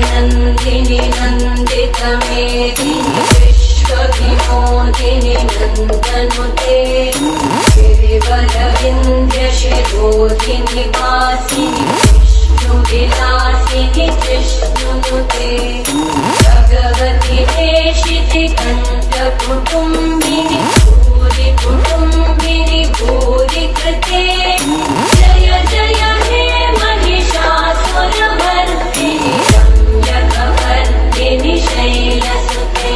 नन्दिनि नन्दितमेदिनि विश्वविनोदिनि नन्दनुते गिरिवरविन्द्यशिरोधिनि वासिनि विष्णुविलासिनि जिष्णुनुते भगवति देशिति कण्ठकुटुम्बिनि भूरि कुटुम्बिनि भूरि कृते जय जय हे महिषासुरमर्दिनि रम्यकपर्दिनि शैलसुते।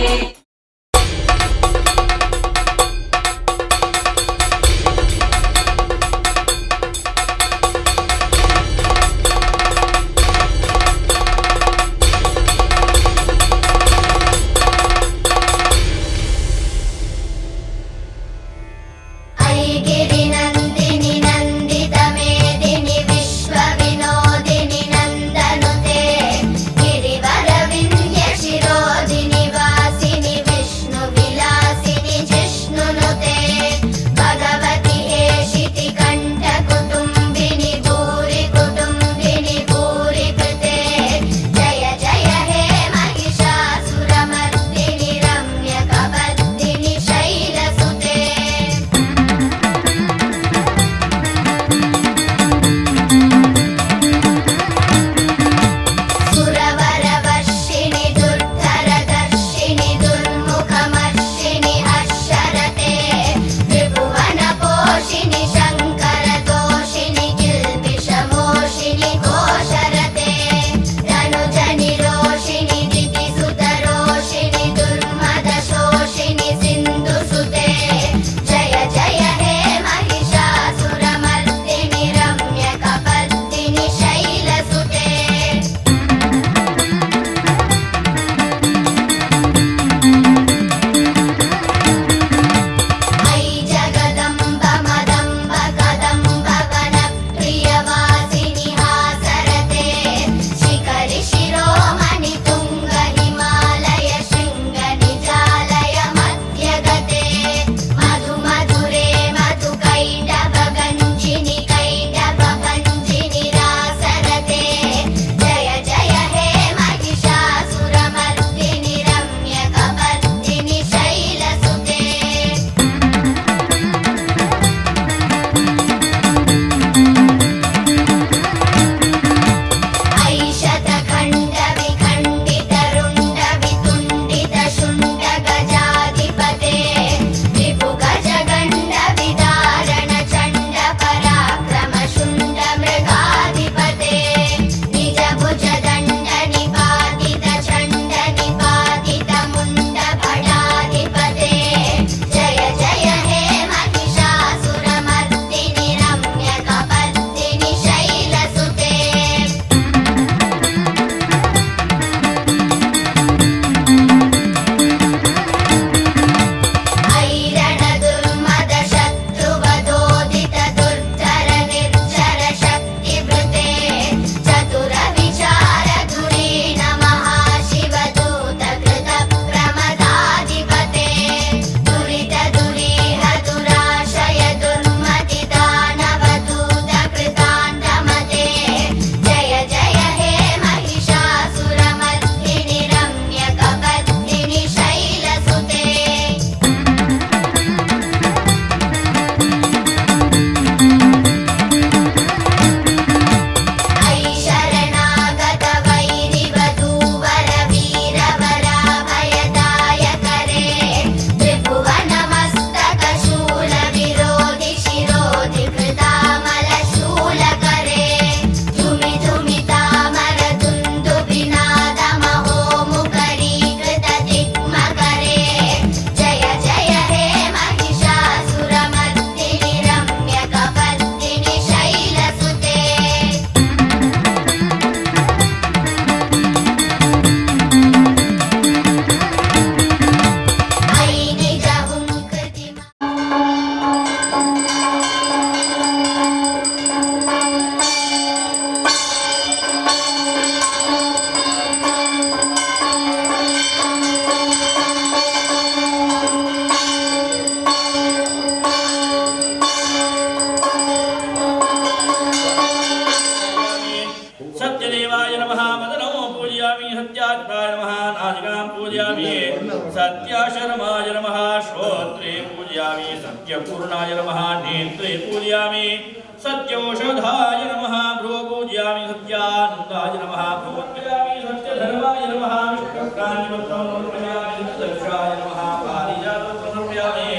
सत्यात्माय नमः नासिकां पूजयामि सत्याशर्माय नमः श्रोत्रे पूजयामि सत्यपूर्णाय नमः नेत्रे पूजयामि सत्योषधाय नमः भ्रुवो पूजयामि सत्यानन्दाय नमः भ्रुवोत्पयामि सत्यधर्माय नमः विष्णुकान्तिपत्रं समर्पयामि सत्यदक्षाय नमः पारिजातपत्रं समर्पयामि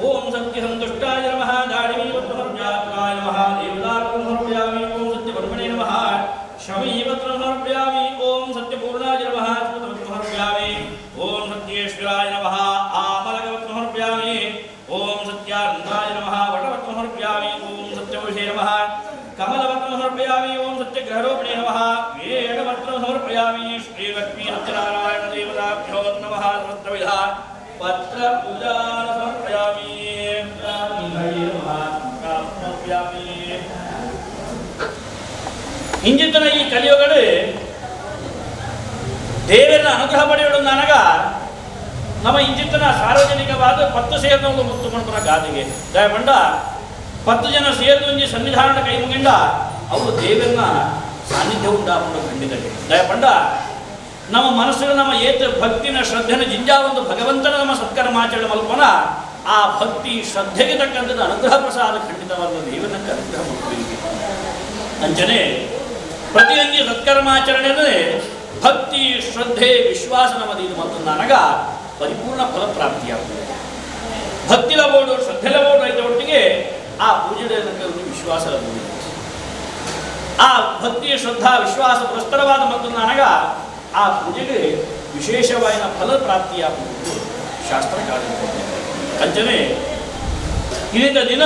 ॐ सत्यसन्तुष्टाय नमः दाडिमीपत्रं समर्पयामि नमः देवदारपत्रं समर्पयामि ॐ सत्यब्रह्मणे नमः शमीपत्रं समर्पयामि ॐ सत्यपूर्णाय नमः सुपत्रं समर्पयामि ॐ सत्येश्वराय नमः आमलकपत्रं समर्पयामि ॐ सत्यानन्दाय नमः वटपत्रं समर्पयामि ॐ सत्यपुरुषे नमः कमलपत्रं समर्पयामि ॐ सत्यग्रहरूपिणे नमः वेणपत्रं समर्पयामि श्रीलक्ष्मी सत्यनारायण देवताभ्यो नमः समस्तविधा पत्रपूजां समर्पयामि समर्पयामि. ಇಂಜಿತನ ಈ ಕಲಿಯುಗಡು ದೇವರನ್ನ ಅನುಗ್ರಹ ಪಡೆಯೋಡು ನನಗ ನಮ್ಮ ಇಂಜಿತನ ಸಾರ್ವಜನಿಕವಾದ 10 ಸೇರಿದವರು ಮುತ್ತು ಮಾಡ್ತಾರ ಗಾದಿಗೆ ದಯಪಂಡ 10 ಜನ ಸೇರಿದೊಂಜಿ ಸನ್ನಿಧಾನದ ಕೈ ಮುಗಿಂಡ ಅವರು ದೇವರನ್ನ ಸಾನ್ನಿಧ್ಯ ಉಂಡಾಕೊಂಡು ಖಂಡಿತಗೆ ದಯಪಂಡ ನಮ್ಮ ಮನಸ್ಸಿನ ನಮ್ಮ ಏತ ಭಕ್ತಿನ ಶ್ರದ್ಧೆನ ಜಿಂಜಾ ಒಂದು ಭಗವಂತನ ನಮ್ಮ ಸತ್ಕರ್ಮಾಚರಣೆ ಮಲ್ಪನ ಆ ಭಕ್ತಿ ಶ್ರದ್ಧೆಗೆ ತಕ್ಕಂಥದ್ದು ಅನುಗ್ರಹ ಪ್ರಸಾದ ಖಂಡಿತವಾದ ದೇವನಕ್ಕೆ ಅನುಗ್ರಹ ಮಾಡ್ತೀವಿ. ಅಂಜನೆ ಪ್ರತಿಯೊಂದು ಸತ್ಕರ್ಮಾಚರಣೆ ಭಕ್ತಿ ಶ್ರದ್ಧೆ ವಿಶ್ವಾಸ ನಮ್ಮದು ಇದು ಮತ್ತು ನನಗ ಪರಿಪೂರ್ಣ ಫಲಪ್ರಾಪ್ತಿಯಾಗುತ್ತದೆ. ಭಕ್ತಿಲ ಬೋಡು ಶ್ರದ್ಧೆಲ ಬೋಡು ರೈತ ಒಟ್ಟಿಗೆ ಆ ಪೂಜೆ ವಿಶ್ವಾಸ ಆ ಭಕ್ತಿ ಶ್ರದ್ಧಾ ವಿಶ್ವಾಸ ಪುರಸ್ತರವಾದ ಮತ್ತು ನನಗ ಆ ಪೂಜೆಗೆ ವಿಶೇಷವಾದ ಫಲಪ್ರಾಪ್ತಿಯಾಗುವುದು ಶಾಸ್ತ್ರ ಕಾಣಿಸಿಕೊಂಡಿದೆ. ಅಂಜನೆ ಇಂದಿನ ದಿನ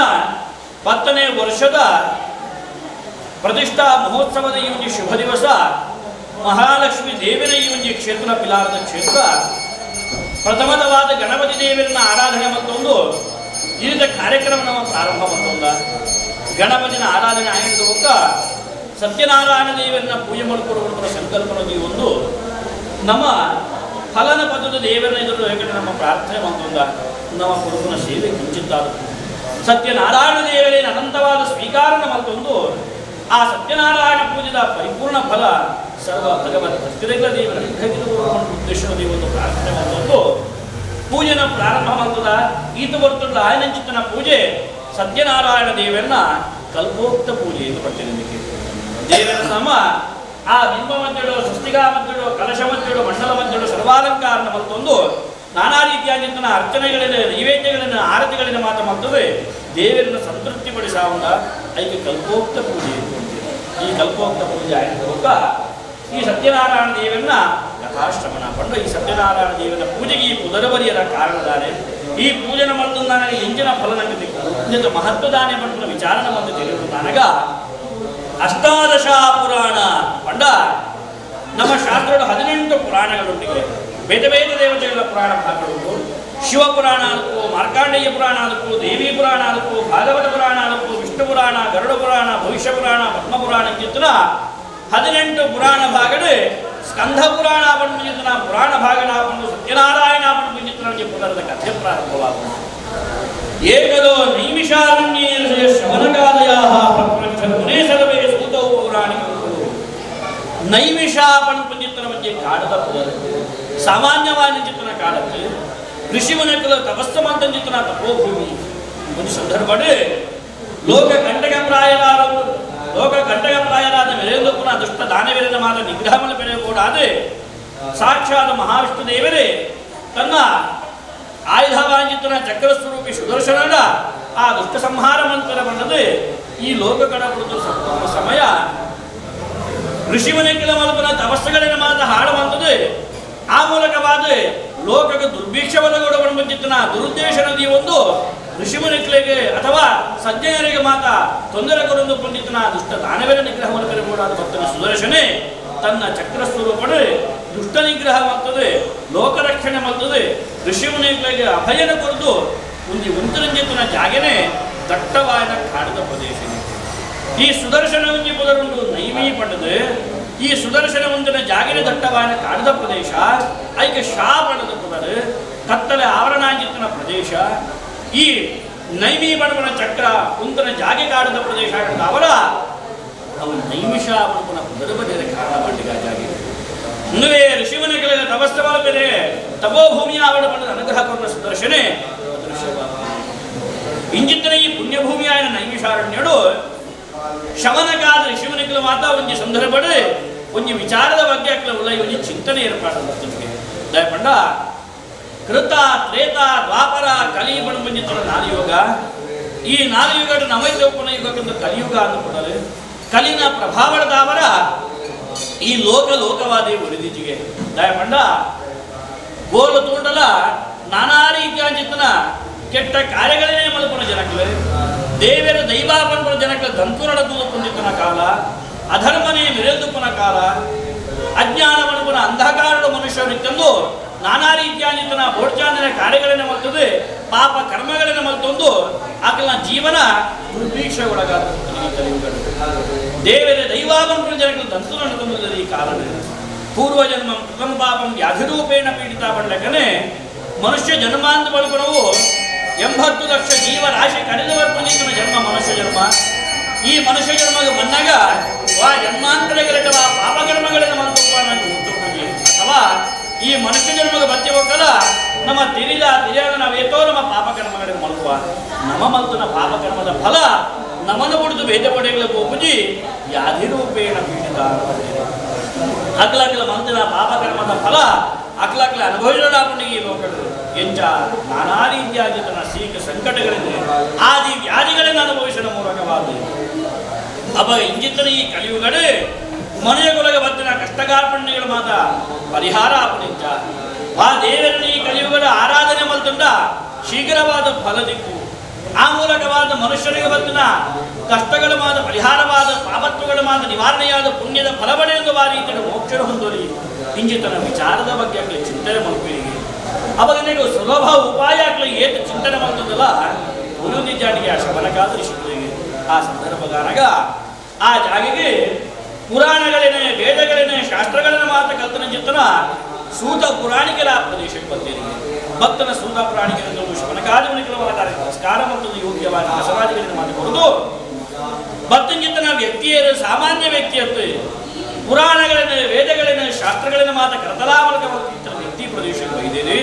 10ನೇ ವರ್ಷದ ಪ್ರತಿಷ್ಠಾ ಮಹೋತ್ಸವದ ಈ ಒಂದು ಶುಭ ದಿವಸ ಮಹಾಲಕ್ಷ್ಮಿ ದೇವಿನ ಈ ಒಂದು ಕ್ಷೇತ್ರ ಪಿಲಾರದ ಕ್ಷೇತ್ರ ಪ್ರಥಮದವಾದ ಗಣಪತಿ ದೇವರನ್ನ ಆರಾಧನೆ ಮತ್ತೊಂದು ಈ ರೀತಿಯ ಕಾರ್ಯಕ್ರಮ ನಮ್ಮ ಪ್ರಾರಂಭ ಮತ್ತೊಂದ ಗಣಪತಿನ ಆರಾಧನೆ ಆಯ್ದ ಬೊಕ್ಕ ಸತ್ಯನಾರಾಯಣ ದೇವರನ್ನ ಪೂಜೆ ಮಾಡಿಕೊಡುವಂಥ ಸಂಕಲ್ಪನ ಈ ಒಂದು ನಮ್ಮ ಫಲನ ಪದದ ದೇವರನ್ನ ಎದುರು ಹೇಗೆ ನಮ್ಮ ಪ್ರಾರ್ಥನೆ ಮತ್ತೊಂದ ನಮ್ಮ ಕುರುಬನ ಸೇವೆ ಕಿಂಚಿತ್ತಾದ ಸತ್ಯನಾರಾಯಣ ದೇವರೇನ ಅನಂತವಾದ ಸ್ವೀಕಾರಣ ಮತ್ತೊಂದು ಆ ಸತ್ಯನಾರಾಯಣ ಪೂಜೆದ ಪರಿಪೂರ್ಣ ಫಲ ಸರ್ವ ಭಗವತ್ ಭಕ್ತಿಗಳ ದೇವರ ಉದ್ದೇಶದ ಒಂದು ಪ್ರಾರ್ಥನೆ ಮತ್ತೊಂದು ಪೂಜೆನ ಪ್ರಾರಂಭ ಮಾಡ್ತದ ಈತ ಬರ್ತದ ಆಯನಂಚಿತನ ಪೂಜೆ ಸತ್ಯನಾರಾಯಣ ದೇವರನ್ನ ಕಲ್ಪೋಕ್ತ ಪೂಜೆ ಎಂದು ಬರ್ತೇನೆ. ದೇವರ ನಾಮ ಆ ಬಿಂಬ ಮಧ್ಯಡು ಸೃಷ್ಟಿಗಾ ಮಧ್ಯಡು ಕಲಶ ಮಧ್ಯಡು ಮಂಡಲ ಮಧ್ಯಡು ಸರ್ವಾಲಂಕಾರನ ಮತ್ತೊಂದು ನಾನಾ ರೀತಿಯಾಗಿಂತನ ಅರ್ಚನೆಗಳಿನ ನೈವೇದ್ಯಗಳಿನ ಆರತಿಗಳಿನ ಮಾತು ಮಾಡ್ತದೆ ದೇವರನ್ನ ಸಂತೃಪ್ತಿಪಡಿಸಾವಂದ ಐಕೆ ಕಲ್ಪೋಕ್ತ ಪೂಜೆ ಅಂತ. ಈ ಕಲ್ಪೋಕ್ತ ಪೂಜೆ ಆಯ್ತು ಈ ಸತ್ಯನಾರಾಯಣ ದೇವರನ್ನ ಕಥಾಶ್ರವಣ ಪಂಡು ಈ ಸತ್ಯನಾರಾಯಣ ದೇವರ ಪೂಜೆಗೆ ಈ ಪುದರಬರಿಯರ ಕಾರಣದಾನೆ ಈ ಪೂಜೆನ ಮತ್ತು ನನಗೆ ಇಂಜಿನ ಫಲ ನನಗೆ ದಿಕ್ಕು ಮಹತ್ವದಾನೆ ಪಂಡು ವಿಚಾರಣ ಮತ್ತು ತಿಳಿದು ನನಗ ಅಷ್ಟಾದಶ ಪುರಾಣ ಪಂಡ ನಮ್ಮ ಶಾಸ್ತ್ರದ 18 ಪುರಾಣಗಳೊಂದಿಗೆ ಬೇರೆ ಬೇರೆ ದೇವತೆಗಳ ಪುರಾಣ ಭಾಗಗಳು ಶಿವಪುರಾಣ ಅದಕ್ಕೂ ಮಾರ್ಕಾಂಡೇಯ ಪುರಾಣ ಅದಕ್ಕೂ ದೇವಿ ಪುರಾಣ ಅದಕ್ಕೂ ಭಾಗವತ ಪುರಾಣ ಅದಕ್ಕೂ ವಿಷ್ಣು ಪುರಾಣ ಗರುಡ ಪುರಾಣ ಭವಿಷ್ಯ ಪುರಾಣ ಪದ್ಮ ಪುರಾಣ ಚಿತ್ರ 18 ಪುರಾಣ ಭಾಗಡೆ ಸ್ಕಂಧ ಪುರಾಣ ಪಂಡು ಪುರಾಣ ಭಾಗಣ ಪಂಡು ಸತ್ಯನಾರಾಯಣ ಪಂಡು ಚಿತ್ರ ಪುರಾಣದ ಕಥೆ ಪ್ರಾರಂಭವಾಗುವುದು. ಏಕದೋ ನೈಮಿಷಾರಣ್ಯೇ ಶ್ರವಣಕಾದಯ ಮುನೇ ಸರ್ವೇ ಸೂತೌ ಪೌರಾಣಿಕರು ನೈಮಿಷ ಪಂಡು ಮಧ್ಯೆ ಕಾಡದ ಪುರ ಸಾಮಾನ್ಯವಾದ ಚಿತ್ರನ ಕಾಡತ್ತೆ ಋಷಿಮುನಿಗಳ ತಪಸ್ಸು ಮಂತಂಜಿತನ ತಪೋಭೂಮಿ ಒಂದು ಸಂದರ್ಭ ಲೋಕ ಕಂಟಕಪ್ರಾಯರಾದ ಲೋಕ ಕಂಟಕಪ್ರಾಯರಾದ ಮೆರೆಯೊಂದಕ್ಕೂ ದುಷ್ಟ ದಾನವೀರನ ಮಾತ್ರ ನಿಗ್ರಹವನ್ನು ಬೆಳೆಯಕೂಡಾದರೆ ಸಾಕ್ಷಾತ್ ಮಹಾವಿಷ್ಣು ದೇವರೇ ತನ್ನ ಆಯುಧವಾಂಜಿತನ ಚಕ್ರಸ್ವರೂಪಿ ಸುದರ್ಶನನ ಆ ದುಷ್ಟ ಸಂಹಾರ ಮಂತ್ರ ಬಂದದೆ ಈ ಲೋಕ ಕಡಬಿಡುತ್ತ ಸಮಯ ಋಷಿಮುನಿಗಳ ಮಲ್ಪನ ತಪಸ್ಸುಗಳಿನ ಮಾತ್ರ ಹಾಡು ಬಂದದೆ ಆ ಮೂಲಕವಾದ ಲೋಕಕ್ಕೆ ದುರ್ಭಿಕ್ಷವನ್ನು ಬಂದಿತ್ತನ ದುರುದ್ದೇಶನದಿ ಒಂದು ಋಷಿಮುನಿಗಳಿಗೆ ಅಥವಾ ಸಜ್ಜನರಿಗೆ ಮಾತ ತೊಂದರೆ ಕೊರೊಂದು ಬಂದಿತ್ತನ ದುಷ್ಟ ದಾನವರ ನಿಗ್ರಹವನ್ನು ಕರೆಗೂಡಾದ ಭಕ್ತನ ಸುದರ್ಶನೇ ತನ್ನ ಚಕ್ರ ಸ್ವರೂಪಡೆ ದುಷ್ಟ ನಿಗ್ರಹ ಮಾಡ್ತದೆ ಲೋಕರಕ್ಷಣೆ ಮಾಡ್ತದೆ ಋಷಿಮುನಿಗಳಿಗೆ ಅಭಯನ ಕೊರದು ಒಂದು ಉಂತರಂಜಿತನ ಜಾಗನೆ ದಟ್ಟವಾದ ಕಾಡದ ಪ್ರದೇಶ. ಈ ಸುದರ್ಶನ ಒಂಜಿ ಪುದರುಂಡು ನೈಮಿ ಪಡೆದು ಈ ಸುದರ್ಶನ ಒಂದಿನ ಜಾಗನೆ ದಟ್ಟವಾದ ಕಾಡದ ಪ್ರದೇಶ ಐಕೆ ಶಾ ಪಡೆದ ಪುದರು ಕತ್ತಲೆ ಆವರಣಾಂಜಿತನ ಪ್ರದೇಶ ಈ ನೈಮಿ ಬಡವನ ಚಕ್ರ ಉಂತನ ಜಾಗೆ ಕಾಡದ ಪ್ರದೇಶ ಅವರ ಅವು ನೈಮಿಷ ಬಡವನ ಪುದರ ಬದಿಯ ಕಾರಣ ಮಾಡಿದ ಜಾಗೆ. ನುವೆ ತಪಸ್ಸವಾದ ಬೇರೆ ತಪೋಭೂಮಿಯ ಆವಡ ಬಂದ ಅನುಗ್ರಹ ಕೊಟ್ಟ ಸುದರ್ಶನೆ ಇಂಜಿತ್ತನ ಈ ಪುಣ್ಯಭೂಮಿಯ ನೈಮಿಷಾರಣ್ಯಡು ಶಮನಕಾದ ಋಷಿಮನಿಕಲ ಮಾತಾ ಒಂಜಿ ಸಂದರ್ಭಡು ಒಂಜಿ ವಿಚಾರದ ಬಗ್ಗೆ ಅಕ್ಲ ಉಲ್ಲ ಒಂಜಿ ಚಿಂತನೆ ಏರ್ಪಾಡು ನಿಮಗೆ ದಯಪಂಡ ಕೃತ ತ್ರೇತ ದ್ವಾಪರ ಕಲಿ ಬಂಜಿತ್ತನ ನಾಲ್ಯುಗ ಈ ನಾಲ್ಯುಗ ನಮೈತೋಪನ ಯುಗಕ್ಕಿಂತ ಕಲಿಯುಗ ಅಂದುಕೊಂಡರೆ ಕಲಿನ ಪ್ರಭಾವದಾವರ ಈ ಲೋಕ ಲೋಕವಾದಿ ಒಲಿದೀಚಿಗೆ ದಯಪಂಡ ಗೋಲು ತೂಂಡಲ ನಾನಾ ರೀತಿಯ ಚಿತ್ತನ ಕೆಟ್ಟ ಕಾರ್ಯಗಳನ್ನೇ ಮಲ್ಪುನ ಜನಕ್ಲೆ ದೇವರ ದೈವಾಪನ್ಪುನ ಜನಕ್ಲೆ ದಂತು ನಡೆದುಕೊಂಡಿದ್ದನ ಕಾಲ ಅಧರ್ಮನೇ ಮಿರೆದುಪ್ಪನ ಕಾಲ ಅಜ್ಞಾನ ಮನುಪುನ ಅಂಧಕಾರದ ಮನುಷ್ಯರಿತ್ತಂದು ನಾನಾ ರೀತಿಯ ಚಿತ್ತನ ಬೋಡ್ಚಾಂದಿನ ಕಾರ್ಯಗಳನ್ನೇ ಮಲ್ತದೆ ಪಾಪ ಕರ್ಮಗಳನ್ನೇ ಮಲ್ತೊಂದು ಆಕಲ ಜೀವನ ದುರ್ಭೀಕ್ಷೆ ಒಳಗಾದ ದೇವರ ದೈವಾಪನ್ಪುನ ಜನಕ್ಲೆ ದಂತು ನಡೆದುಕೊಂಡಿದ್ದ ಈ ಕಾಲದಲ್ಲಿ ಪೂರ್ವಜನ್ಮ ಕೃತಂ ಪಾಪಂ ವ್ಯಾಧಿರೂಪೇಣ ಪೀಡಿತ ಪಡ್ಲಕನೆ ಮನುಷ್ಯ ಜನ್ಮಾಂತ ಬಳುಕಣವು 80 ಲಕ್ಷ ಜೀವರಾಶಿ ಕರೆದು ಬರ್ಪಂದಿನ ಜನ್ಮ ಮನುಷ್ಯ ಜನ್ಮ. ಈ ಮನುಷ್ಯ ಜನ್ಮಗೆ ಬಂದಾಗ ವಾ ಜನ್ಮಾಂತರಗಳ ಪಾಪಕರ್ಮಗಳನ್ನು ಮಲ್ತೊಪ್ಪ ಅಥವಾ ಈ ಮನುಷ್ಯ ಜನ್ಮಗೆ ಬತ್ತಿ ಹೋಗಲ್ಲ ನಮ್ಮ ತಿಳಿದ ತಿಳಿಯಾದ ನಾವೇತೋ ನಮ್ಮ ಪಾಪಕರ್ಮಗಳನ್ನು ಮಲ್ಕುವ ನಮ್ಮ ಮಲ್ತನ ಪಾಪಕರ್ಮದ ಫಲ ನಮ್ಮನ್ನು ಬಿಡಿದು ಭೇದ ಪಡೆಗಳ ಪೂಜಿ ವ್ಯಾಧಿರೂಪೇಣ ಪೀಡಿತ ಅಕ್ಲಕ್ಲ ಮಂತಿನ ಪಾಪಕರ್ಮದ ಫಲ ಅಕ್ಲಕ್ಲ ಅನುಭವಿಸೋಣ ಈ ಲೋಕಗಳು ಎಂಚ ನಾನಾ ರೀತಿಯಾಗಿ ತನ್ನ ಸೀಕ ಸಂಕಟಗಳಿದೆ ಆದಿ ವ್ಯಾಧಿಗಳನ್ನು ಅನುಭವಿಸದ ಮೂಲಕವಾದ ಅವ ಇಂಜಿತನ ಈ ಕಲಿಯುಗಡೆ ಮನೆಯೊಳಗೆ ಬತ್ತಿನ ಕಷ್ಟಕಾರ್ಪಣ್ಯಗಳ ಮಾತ ಪರಿಹಾರ ಆಪಣಿಂಚ ಆ ದೇವರನ್ನು ಈ ಕಲಿಯುಗದ ಆರಾಧನೆ ಮಲ್ತುಂಡ ಶೀಘ್ರವಾದ ಫಲ ದಿಕ್ಕು ಆ ಮೂಲಕವಾದ ಮನುಷ್ಯರಿಗೆ ಬತ್ತಿನ ಕಷ್ಟಗಳ ಮಾದ ಪರಿಹಾರವಾದ ಪಾಪತ್ವಗಳ ಮಾದ ನಿವಾರಣೆಯಾದ ಪುಣ್ಯದ ಫಲಪಡೆಯೊಂದು ಬಾರಿ ಈತನ ಮೋಕ್ಷರ ಹೊಂದೋರಿ ಇಂಜಿತನ ವಿಚಾರದ ಬಗ್ಗೆ ಆಗಲಿ ಚಿಂತನೆ ಮಲ್ಪಿರಿಗೆ ಅವಾಗ ನೀವು ಸುಲಭ ಉಪಾಯ ಆಗಲಿ ಏತು ಚಿಂತನೆ ಮಾಡ್ತದಲ್ಲ ಒಂದು ಜಾಡಿಗೆ ಆ ಶಬನಕಾದ ಋಷಿಗಳಿಗೆ ಆ ಸಂದರ್ಭಗಾನಾಗ ಆ ಜಾಗೆಗೆ ಪುರಾಣಗಳನ್ನೇ ವೇದಗಳನ್ನೇ ಶಾಸ್ತ್ರಗಳನ್ನ ಮಾತ್ರ ಕಲ್ತನ ಚಿಂತನ ಸೂತ ಪುರಾಣಿಕರ ಆ ಪ್ರದೇಶಕ್ಕೆ ಬಂದಿರಿಗೆ ಭಕ್ತನ ಸೂತ ಪುರಾಣಿಕರೆಂದು ಶಮನಕಾದಿಮನಿಕರ ಮಾತಾರೆ ನಮಸ್ಕಾರ ಮತ್ತು ಯೋಗ್ಯವಾದ ಬಸವಾದಿಗಳನ್ನು ಮಾತುಕೊಡುದು ಭಕ್ತನ ವ್ಯಕ್ತಿಯರು ಸಾಮಾನ್ಯ ವ್ಯಕ್ತಿಯಂತೆ ಪುರಾಣಗಳನ್ನು ವೇದಗಳನ್ನು ಶಾಸ್ತ್ರಗಳನ್ನು ಮಾತ ಕರ್ತಲಾಮಲಕ ವ್ಯಕ್ತಿ ಪ್ರದೇಶಕ್ಕೆ ಬೈದೇರಿ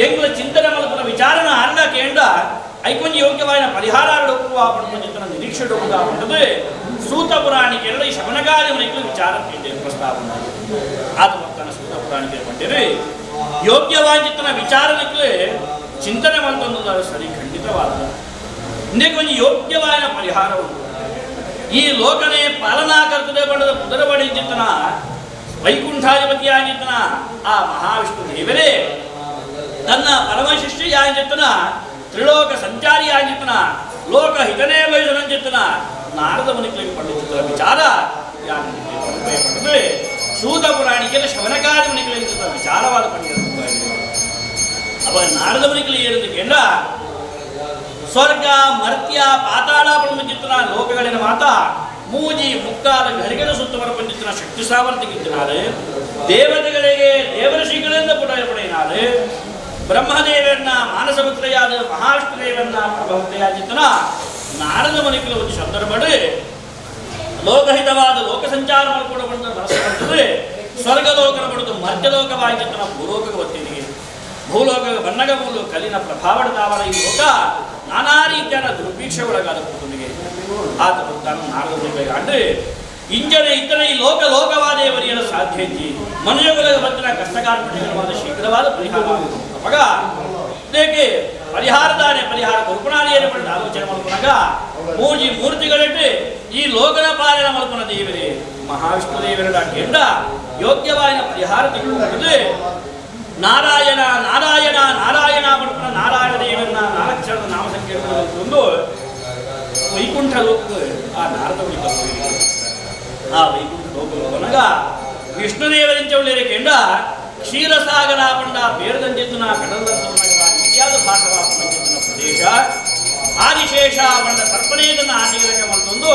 ಎಂಗ್ಲ ಚಿಂತನೆ ಮಲ್ಪನ ವಿಚಾರಣ ಅನ್ನ ಕೇಂದ್ರ ಐಕೊಂಜಿ ಯೋಗ್ಯವಾದ ಪರಿಹಾರ ಪಡ್ಕೊಂಡು ನಿರೀಕ್ಷೆ ಉಂಟದೆ ಸೂತ ಪುರಾಣಿಕೆರಡ ಈ ಶಮನಕಾದಿಮನಿಕಲು ವಿಚಾರ ಕೇಂದ್ರ ಪ್ರಸ್ತಾವನೆ ಆತ ಭಕ್ತನ ಸೂತ ಪುರಾಣಿಕೆರು ಪಟ್ಟಿರಿ ಯೋಗ್ಯವಾಗಿತ್ತನ ವಿಚಾರಣಕ್ಕೆ ಚಿಂತನೆ ಮಾಡ್ತಂದು ಸರಿ ಖಂಡಿತವಾದ ಇಂದಕ್ಕೆ ಯೋಗ್ಯವಾದ ಪರಿಹಾರ ಉಂಟು. ಈ ಲೋಕನೇ ಪಾಲನಾ ಕರ್ತದೆ ಬಣ್ಣದ ಕುದುರಬಡಿ ಚಿತ್ತನ ವೈಕುಂಠಾಧಿಪತಿಯಾಗಿದ್ದನ ಆ ಮಹಾವಿಷ್ಣು ದೇವರೇ ತನ್ನ ಪರಮಶಿಷ್ಯಾಗಿದ್ದನ ತ್ರಿಲೋಕ ಸಂಚಾರಿಯಾಗಿದ್ದನ ಲೋಕ ಹಿತನೇ ಬಯಸನಂಚಿತ್ತನ ನಾರದ ಮನಿಕಲಿಗೆ ಪಂಡಿತ ವಿಚಾರ ಪಡೆದು ಸೂತ ಪುರಾಣಿಕೆಯ ಶಮನಕಾರಿ ಮನಿಕಲಿಗೆ ವಿಚಾರವಾದ ಪಂಡಿತ ಅವಾಗ ನಾರದ ಮನಿಕಲಿ ಏನೆಂದು ಕೇಳ ಸ್ವರ್ಗ ಮರ್ತ್ಯ ಪಾತಾಳ ಪಂಚಿತನ ಲೋಕಗಳಿನ ಮಾತ ಮೂಜಿ ಮುಕ್ಕಾಲ ಗರಿಗರ ಸುತ್ತವರ ಪಂಚಿತನ ಶಕ್ತಿ ಸಾಮರ್ಥ್ಯಕ್ಕಿದ್ದನಾರು ದೇವತೆಗಳಿಗೆ ದೇವಋಷಿಗಳಿಂದ ಪುಟ ಪಡೆಯಿನಾರು ಬ್ರಹ್ಮದೇವರನ್ನ ಮಾನಸಪುತ್ರೆಯಾದ ಮಹಾವಿಷ್ಣು ದೇವರನ್ನ ಪ್ರಭಕ್ತೆಯಾಗಿದ್ದನ ನಾರದ ಮನಿಕಲ ಒಂದು ಸಂದರ್ಭ ಲೋಕಹಿತವಾದ ಲೋಕ ಸಂಚಾರ ಮಾಡಿಕೊಂಡು ಬಂದ ಮನಸ್ಸು ಬರ್ತದೆ ಸ್ವರ್ಗ ಲೋಕನ ಪಡೆದು ಮರ್ತ್ಯಲೋಕವಾಗಿದ್ದನ ಭೂಲೋಕಕ್ಕೆ ಬರ್ತೀನಿ ಭೂಲೋಕ ಬನ್ನಗ ಮೂಲು ಕಲಿನ ಪ್ರಭಾವದ ಈ ಲೋಕ ನಾನಾ ರೀತಿಯ ದುರ್ಭಿಕ್ಷೆ ಒಳಗಾದ ಕುಟುಂಬಿಗೆ ಆತ ಬರ್ತಾನು ನಾರದ ಮನಿಕಲಿಗೆ ಇಂಜನೆ ಇತನ ಈ ಲೋಕ ಲೋಕವಾದೇವರಿಯರ ಸಾಧ್ಯ ಇದ್ದಿ ಮನುಜಗಳಿಗೆ ಬತ್ತಿನ ಕಷ್ಟಕಾರ್ಪಣ್ಯಗಳವಾದ ಶೀಘ್ರವಾದ ಪರಿಹಾರ ಅವಾಗ ಇದಕ್ಕೆ ಪರಿಹಾರದಾನೆ ಪರಿಹಾರ ಕಲ್ಪನಾದಿಯನ್ನು ಪಡೆದು ಆಲೋಚನೆ ಮಲ್ಪನಾಗ ಮೂಜಿ ಮೂರ್ತಿಗಳಿಟ್ಟು ಈ ಲೋಕನ ಪಾಲನ ಮಲ್ಪನ ದೇವರೇ ಮಹಾವಿಷ್ಣು ದೇವರ ಕೆಂಡ ಯೋಗ್ಯವಾದ ಪರಿಹಾರ ತೆಗೆದುಕೊಂಡು ನಾರಾಯಣ ನಾರಾಯಣ ನಾರಾಯಣ ಪಡ್ಪನ ನಾರಾಯಣ ದೇವರನ್ನ ನಾಲ್ಕು ನಾಮ ಸಂಕೀರ್ತನೆ ಒಂದು ವೈಕುಂಠ ಲೋಕ ಆ ನಾರದ ಆ ವೈಕುಂಠ ಲೋಕಲೋಕನಗ ವಿಷ್ಣುದೇವರಿಂಚವಳಿಯರ ಕೆಂಡ ಕ್ಷೀರಸಾಗರ ಪಂಡ ಬೇರದಂಚಿತ್ತನ ಕಡಲದಂತವನಗರ ಇತ್ಯಾದ ಭಾಷವಾಪಂಚಿತನ ಪ್ರದೇಶ ಆದಿಶೇಷ ಪಂಡ ಸರ್ಪನೇದನ ಆದಿಗಲಕ ಮತ್ತೊಂದು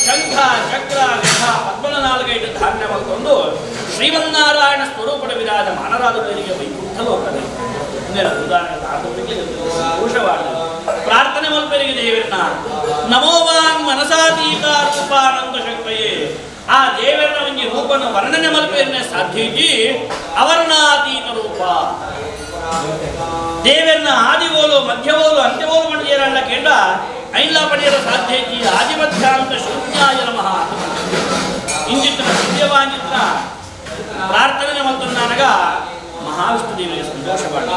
ಶಂಖ ಚಕ್ರ ಗಂಧ ಪದ್ಮನ ನಾಲ್ಕೈದು ಧಾನ್ಯ ಮತ್ತೊಂದು ಶ್ರೀಮನ್ನಾರಾಯಣ ಸ್ವರೂಪದ ವಿರಾಜ ಮಾನರಾದವರಿಗೆ ವೈಕುಂಠ ಲೋಕದ ಉದಾಹರಣೆ ಸಂತೋಷವಾದ ಪ್ರಾರ್ಥನೆ ಮಲ್ಪರಿಗೆ ದೇವರನ್ನ ನಮೋವಾನ್ ಮನಸಾತೀತ ರೂಪಾನಂದ ಶಕ್ತಯೇ ಆ ದೇವರನ ಒಂಜಿ ರೂಪನ ವರ್ಣನೆ ಮಲ್ಪೇರನೆ ಸಾಧ್ಯ ಇಜ್ಜಿ ಅವರ್ಣಾತೀತ ರೂಪ ದೇವರನ್ನ ಆದಿವೋಲು ಮಧ್ಯವೋಲು ಅಂತ್ಯವೋಲು ಪಂಡಿಯರಲ್ಲ ಕೇಂಡ ಐನ್ಲ ಪಡೆಯಲು ಸಾಧ್ಯ ಇಜ್ಜಿ ಆದಿಮಧ್ಯಾಂತ ಶೂನ್ಯಾಯ ನಮಃ ಇಂಜಿತ್ನ ಸತ್ಯವಾಂಜಿತ್ನ ಪ್ರಾರ್ಥನೆ ಮಲ್ತನ್ನಾನಗ ಮಹಾವಿಷ್ಣು ದೇವರಿಗೆ ಸಂತೋಷವಾಡ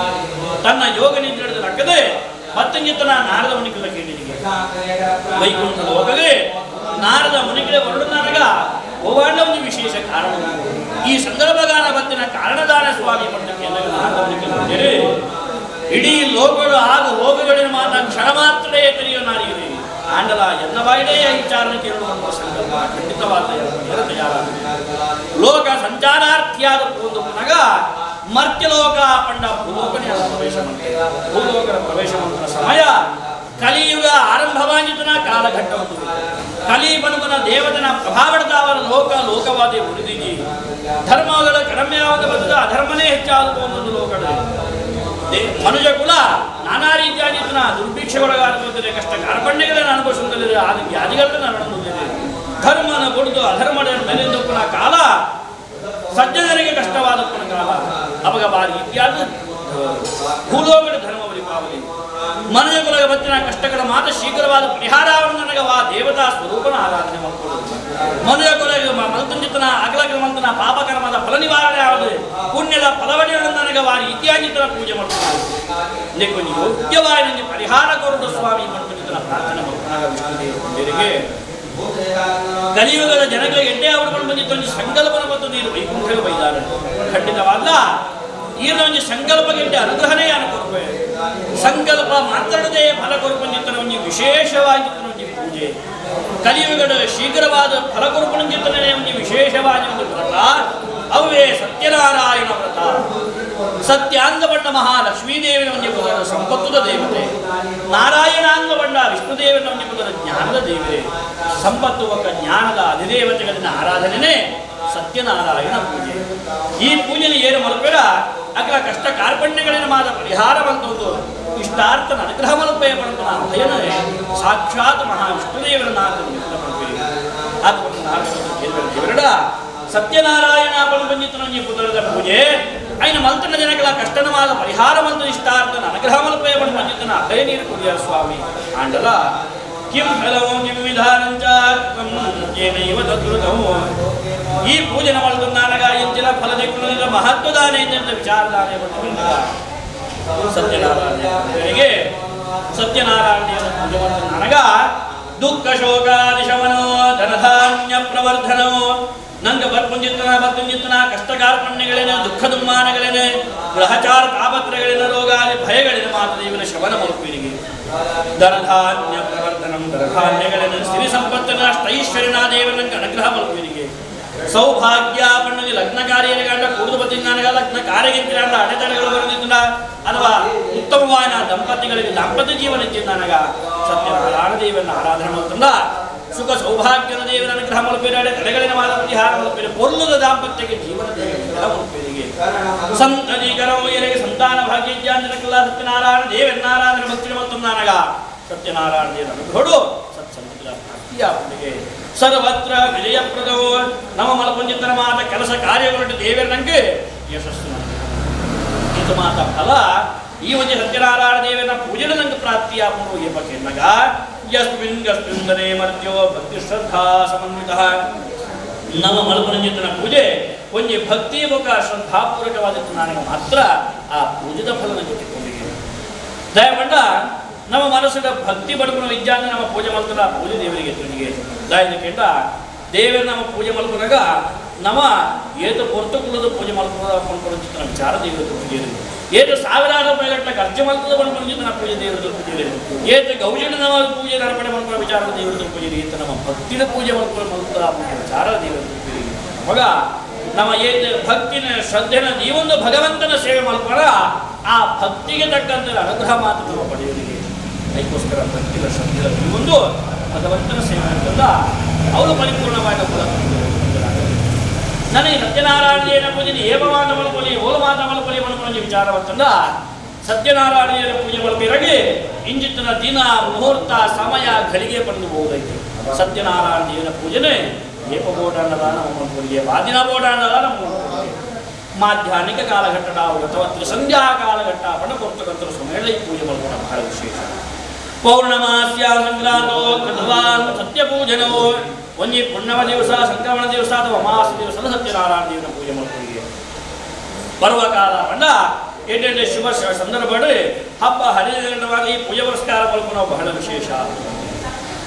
ತನ್ನ ಯೋಗ ನಿದ್ರೆದ ರಕ್ಕದೆ ಮತ್ತಂಜಿತನ ನಾರದ ಮುನಿಗಳ ಕೇಳಿದಿಗೆ ವೈಕುಂಠ ಲೋಕಗೆ ನಾರದ ಮುನಿಗಳ ಹೊರಡುನಾನಗ ಓವಾಂಡ ಒಂದು ವಿಶೇಷ ಕಾರಣ ಈ ಸಂದರ್ಭಗಾನ ಬತ್ತಿನ ಕಾರಣದಾನ ಸ್ವಾಮಿ ಪಟ್ಟಕ್ಕೆ ನಾರದ ಮುನಿಗಳ ಇಡೀ ಲೋಕಗಳು ಆಗು ಹೋಗುಗಳಿನ ಮಾತ ಕ್ಷಣ ಮಾತ್ರವೇ ತಿಳಿಯೋ ನಾರಿಯರಿ ಆಂಡಲ ಎನ್ನ ಬಾಯಿಡೇ ವಿಚಾರಣೆ ಕೇಳುವಂತಹ ಸಂಕಲ್ಪ ಖಂಡಿತವಾದ ತಯಾರಾಗಿದೆ. ಲೋಕ ಸಂಚಾರಾರ್ಥಿಯಾದ ಒಂದು ಪುನಗ ಮರ್ತ್ಯಲೋಕ ಪಂಡ ಭೂಲೋಕನೇ ಪ್ರವೇಶ ಮಾಡ್ತಾರೆ. ಭೂಲೋಕದ ಪ್ರವೇಶ ಮಾಡುವ ಸಮಯ ಕಲಿಯುಗ ಆರಂಭವಾಗಿದ್ದನ ಕಾಲಘಟ್ಟವನ್ನು ಕಲಿ ಬನುವನ ದೇವತನ ಪ್ರಭಾವಡದಾವರ ಲೋಕ ಲೋಕವಾದಿ ಉಳಿದಿಗಿ ಧರ್ಮಗಳ ಕಡಿಮೆಯಾದ ಬದಲು ಅಧರ್ಮನೇ ಹೆಚ್ಚಾದ ಒಂದೊಂದು ಲೋಕಗಳು ಮನುಜ ಕುಲ ನಾನಾ ರೀತಿಯಾಗಿದ್ದನ ದುರ್ಭಿಕ್ಷೆಗೊಳಗಾಗುತ್ತದೆ, ಕಷ್ಟ ಕಾರ್ಪಣ್ಯಗಳನ್ನು ಅನುಭವಿಸುತ್ತಲಿದೆ, ಆದ ವ್ಯಾಧಿಗಳನ್ನು ಅನುಭವಿಸುತ್ತಿದೆ. ಧರ್ಮನ ಕೊಡುದು ಅಧರ್ಮದ ಮೇಲಿಂದಪ್ಪನ ಕಾಲ ಸಜ್ಜನರಿಗೆ ಕಷ್ಟವಾದಪ್ಪನ ಕಾಲ ಅವಾಗ ಬಾರಿ ಇತ್ಯಾದಿ ಭೂಲೋಕದ ಧರ್ಮ ಪರಿಪಾವಲಿ ಮನುಜ ಕುಲದ ಬತ್ತಿನ ಕಷ್ಟಗಳ ಮಾತ ಶೀಘ್ರವಾದ ಪರಿಹಾರವನ್ನು ನನಗೆ ವಾ ದೇವತಾ ಸ್ವರೂಪನ ಆರಾಧನೆ ಮಾಡಿಕೊಳ್ಳುವುದು. ಮನುಜ ಕುಲಗೆ ಮಲ್ತಂಜಿತನ ಅಗಲಗ ಮಂತನ ಪಾಪಕರ್ಮದ ಫಲ ನಿವಾರಣೆ ಆவது ಪುಣ್ಯದ ಫಲವಡಿಗಳನ್ನು ನನಗೆ ವಾ ರೀತಿಯಾಗಿದ್ದನ ಪೂಜೆ ಮಾಡ್ತಾರೆ. ಇದಕ್ಕೊಂದು ಯೋಗ್ಯವಾಗಿ ನನಗೆ ಪರಿಹಾರ ಕೊರಡು ಸ್ವಾಮಿ ಮಂತಂಜಿತನ ಪ್ರಾರ್ಥನೆ ಮಾಡ್ತಾಗ ವಿಷ್ಣುದೇವರಿಗೆ ಕಲಿಯುಗದ ಜನಗಳಿಗೆ ಎಡ್ಡೆ ಅವರು ಬಂದಿತ್ತು ಒಂದು ಸಂಕಲ್ಪನ ಮತ್ತು ನೀರು ವೈಕುಂಠಕ್ಕೆ ಬೈದಾರೆ. ಖಂಡಿತವಾದ ಈನ ಒಂದು ಸಂಕಲ್ಪ ಗೆಡ್ಡೆ ಅನುಗ್ರಹನೇ ಅನುಕೊರ್ಪೆ ಸಂಕಲ್ಪ ಮಾತ್ರದೇ ಫಲ ಕೊರಪಂಜಿತ್ತನ ಒಂದು ವಿಶೇಷವಾಗಿ ಒಂದು ಪೂಜೆ ಕಲಿಯುಗದ ಶೀಘ್ರವಾದ ಫಲ ಕೊರಪಂಜಿತ್ತನೇ ಒಂದು ವಿಶೇಷವಾಗಿ ಒಂದು ವ್ರತ ಅವೇ ಸತ್ಯನಾರಾಯಣ ವ್ರತ. ಸತ್ಯಾಂಗಬಂಡ ಮಹಾಲಕ್ಷ್ಮೀದೇವಿನ ಒಂದು ಪುದರ ಸಂಪತ್ತುದ ದೇವತೆ, ನಾರಾಯಣಾಂಗಬಂಡ ವಿಷ್ಣುದೇವನ ಒಂದು ಪುದರ ಜ್ಞಾನದ ದೇವರೇ. ಸಂಪತ್ತು ಒಕ್ಕ ಜ್ಞಾನದ ಅಧಿದೇವತೆಗಳಿಂದ ಆರಾಧನೆನೇ ಸತ್ಯನಾರಾಯಣ ಪೂಜೆ. ಈ ಪೂಜೆನ ಏನು ಮಲಪೇಡ ಅಗ್ರ ಕಷ್ಟ ಕಾರ್ಪಣ್ಯಗಳಿನ ಮಾದ ಪರಿಹಾರವಂತದ್ದು ಇಷ್ಟಾರ್ಥನ ಅನುಗ್ರಹ ಮಲಪೇ ಪಡುತ್ತನ ಭಯನೇ ಸಾಕ್ಷಾತ್ ಮಹಾವಿಷ್ಣುದೇವರ ದೇವರಡ ಸತ್ಯನಾರಾಯಣ ಪಂಜಿತನ ಪುತ್ರದ ಪೂಜೆ ಐನ ಮಲ್ತನ ಜನಗಳ ಕಷ್ಟನವಾದ ಪರಿಹಾರವಂತ ಇಷ್ಟಾರ್ಥನ ಅನುಗ್ರಹ ಮಲಪೇ ಪಂಜಿತನ ಅಭಯ ನೀರು ಕುಡಿಯ ಸ್ವಾಮಿ ಆಂಡಲ ಕಿಂ ಫಲವೋ ಕಿಂ ವಿಧಾನಂಚ ಏನೈವ ತದ್ರುತಮೋ. ಈ ಪೂಜೆ ಮಲ್ತನಾನಗ ಎಂಚಿನ ಫಲದಿಕ್ಕುನ ಮಹತ್ವದಾನೆ ಎಂತ ವಿಚಾರದಾನೆ ಸತ್ಯನಾರಾಯಣರಿಗೆ ಸತ್ಯನಾರಾಯಣ ಪೂಜೆ ಮಾಡ್ತಾನಗ ದುಃಖ ಶೋಕಾದಿಶಮನೋ ಧನಧಾನ್ಯ ಪ್ರವರ್ಧನೋ ನಂಗೆ ಬರ್ಪುಂಜಿತನ ಬರ್ತುಂಜಿತನ ಕಷ್ಟ ಕಾರ್ಪಣ್ಯಗಳೇನೆ ದುಃಖ ದುಮ್ಮಾನಗಳೇನೆ ಗ್ರಹಚಾರ ತಾಪತ್ರಗಳೇನ ರೋಗಾದಿ ಭಯಗಳೇನ ಮಾತ್ರ ಇವನ ಶಮನ ಮಲ್ಪುವಿರಿಗೆ ಧನಧಾನ್ಯ ಪ್ರವರ್ಧನಂ ಧನಧಾನ್ಯಗಳೇನ ಸಿರಿ ಸಂಪತ್ತಿನ ಅಷ್ಟೈಶ್ವರ್ಯನ ದೇವನಂಗೆ ಅನುಗ್ರಹ ಮಲ್ಪುವಿರಿಗೆ ಸೌಭಾಗ್ಯ ಪಣ್ಣಲ್ಲಿ ಲಗ್ನ ಕಾರ್ಯಗಂಡ ಕೂಡುದು ಬತ್ತಿನಾನಗ ಲಗ್ನ ಕಾರ್ಯಗಿಂತ ಅಡೆತಡೆಗಳು ಬರುತ್ತಿದ್ದ ಅಥವಾ ಉತ್ತಮವಾದ ದಂಪತಿಗಳಿಗೆ ದಾಂಪತ್ಯ ಜೀವನ ಇಚ್ಚಿದ್ದಾನಗ ಸತ್ಯನಾರಾಯಣ ದೇವನ ಆರಾಧನೆ ಮಾಡ್ತಂದ ಸುಖ ಸೌಭಾಗ್ಯದ ದೇವರ ಅನುಗ್ರಹ ಮಲ್ಪೇರೆ ತಡೆಗಳಿನ ಮಾದ ಪರಿಹಾರ ಮಲ್ಪೇರೆ ಪೊರ್ಲದ ದಾಂಪತ್ಯಕ್ಕೆ ಜೀವನ ಮಲ್ಪೇರಿಗೆ ಸಂತತಿಕರವರಿಗೆ ಸಂತಾನ ಭಾಗ್ಯ ಇಜ್ಜಾಂಜನಕಲ್ಲ ಸತ್ಯನಾರಾಯಣ ದೇವನಾರಾಧನೆ ಭಕ್ತಿ ಮತ್ತೊಂದಾನಗ ಸತ್ಯನಾರಾಯಣ ದೇವರ ಅನುಗ್ರಹಡು ಸತ್ಸಂಗತಿಗಳ ಪ್ರಾಪ್ತಿಯ ಪುಣ್ಯಗೆ ಸರ್ವತ್ರ ವಿಜಯಪ್ರದವು ನಮ್ಮ ಮಲಪುಂಜಿತನ ಮಾತ ಕೆಲಸ ಕಾರ್ಯಗಳು ದೇವರ ಯಶಸ್ಸು ಇದು ಮಾತ ಫಲ ಈ ಒಂದು ಸತ್ಯನಾರಾಯಣ ದೇವರ ಪೂಜೆ ನಂಗೆ ಪ್ರಾಪ್ತಿಯ ಪೂರ್ವ ಎಂಬ ಯಸ್ಮಿನ್ ಗಸ್ಮಿನ್ ಮರ್ತ್ಯೋ ಭಕ್ತಿ ಶ್ರದ್ಧಾ ಸಮನ್ವಿತ ನಮ್ಮ ಮಲಪುರಂಜಿತನ ಪೂಜೆ ಒಂಜಿ ಭಕ್ತಿ ಮುಖ ಶ್ರದ್ಧಾಪೂರ್ವಕವಾದ ನನಗೆ ಮಾತ್ರ ಆ ಪೂಜೆದ ಫಲ ನನಗೆ ತಿಕ್ಕೊಂಡಿಗೆ ದಯಪಂಡ ನಮ್ಮ ಮನಸ್ಸಿನ ಭಕ್ತಿ ಬಡಪುನ ವಿಜ್ಞಾನ ನಮ್ಮ ಪೂಜೆ ಮಲ್ತದ ಪೂಜೆ ದೇವರಿಗೆ ತುನಿಗೆ ದಯದ ದೇವರು ನಮ್ಮ ಪೂಜೆ ಮಲ್ಪುನಾಗ ನಮ್ಮ ಏತು ಪೊರ್ತು ಕುಲದ ಪೂಜೆ ಮಲ್ಪುರ ವಿಚಾರ ದೇವರ ಪೂಜೆ ಏತು ಸಾವಿರಾರು ರೂಪಾಯಿಗಟ್ಟಲೆ ಖರ್ಚು ಮಲ್ತದ ಪಂಜಿತನ ಪೂಜೆ ದೇವರ ಪೂಜೆ ಏತು ಗೌಜನ ನಮ್ಮ ಪೂಜೆ ಅರ್ಪಣೆ ಮಲ್ಪುರ ವಿಚಾರ ದೇವರ ಪೂಜೆ ಏತು ನಮ್ಮ ಭಕ್ತಿನ ಪೂಜೆ ಮಲ್ಪುರ ಮಲ್ತದ ಪೂಜೆ ವಿಚಾರ ದೇವರ ಪೂಜೆ ಮಗ ನಮ್ಮ ಏತು ಭಕ್ತಿನ ಶ್ರದ್ಧೆನ ನೀವೊಂದು ಭಗವಂತನ ಸೇವೆ ಮಲ್ಪುರ ಆ ಭಕ್ತಿಗೆ ತಕ್ಕಂತೆ ಅನುಗ್ರಹ ಮಾತ್ರ ನಮ್ಮ ಪಡೆಯೋರಿಗೆ. ಅದಕ್ಕೋಸ್ಕರ ಭಕ್ತಿನ ಶ್ರದ್ಧೆನ ನೀವೊಂದು ಭಗವಂತನ ಸೇವೆ ಅಂತಂದ ಅವರು ಪರಿಪೂರ್ಣವಾದ ಫಲ. ನನಗೆ ಸತ್ಯನಾರಾಯಣ ಪೂಜೆ ಏಮವಾದ ಮಲ್ಪೊಲಿ ಓಲಮಾದ ಮಲ್ಪೊಲಿ ಮಲ್ಪೊಲಿ ವಿಚಾರವಂತಂದ ಸತ್ಯನಾರಾಯಣ ಪೂಜೆ ಮಲ್ಪಿರಗೆ ಇಂಜಿತನ ದಿನ ಮುಹೂರ್ತ ಸಮಯ ಘಳಿಗೆ ಪಡೆದು ಹೋದೈತೆ. ಸತ್ಯನಾರಾಯಣ ದೇವರ ಪೂಜೆನೆ ಏಪ ಬೋಡಾಂಡದ ನಮ್ಮ ಮಲ್ಪೊಲಿಗೆ ವಾದಿನ ಬೋಡಾಂಡದ ನಮ್ಮ ಮಲ್ಪೊಲಿಗೆ ಮಾಧ್ಯಾಹ್ನಿಕ ಕಾಲಘಟ್ಟದ ಅಥವಾ ತ್ರಿಸಂಧ್ಯಾ ಕಾಲಘಟ್ಟ ಪಣ ಕೊರ್ತಕ್ಕಂಥ ಸಮಯದಲ್ಲಿ ಈ ಪೂಜೆ ಮಲ್ಪೋಣ ಬಹಳ ವಿಶೇಷ. ಪೌರ್ಣಮಾಸ್ಯ ಸಂಕ್ರಾಂತೋ ಕೃತವಾನ್ ಸತ್ಯಪೂಜನೋ ಒಂಜಿ ಪುಣ್ಯವ ದಿವಸ ಸಂಕ್ರಮಣ ದಿವಸ ಅಥವಾ ಅಮಾವಾಸ್ಯ ದಿವಸದ ಸತ್ಯನಾರಾಯಣ ದೇವನ ಪೂಜೆ ಮಲ್ಪೊಲಿಗೆ ಪರ್ವಕಾಲ ಪಂಡ ಏಟೆಂಟೆ ಶುಭ ಸಂದರ್ಭ ಹಬ್ಬ ಹರಿದಿನವಾಗಿ ಈ ಪೂಜೆ ಪುರಸ್ಕಾರ ಮಲ್ಪುನ ಬಹಳ ವಿಶೇಷ.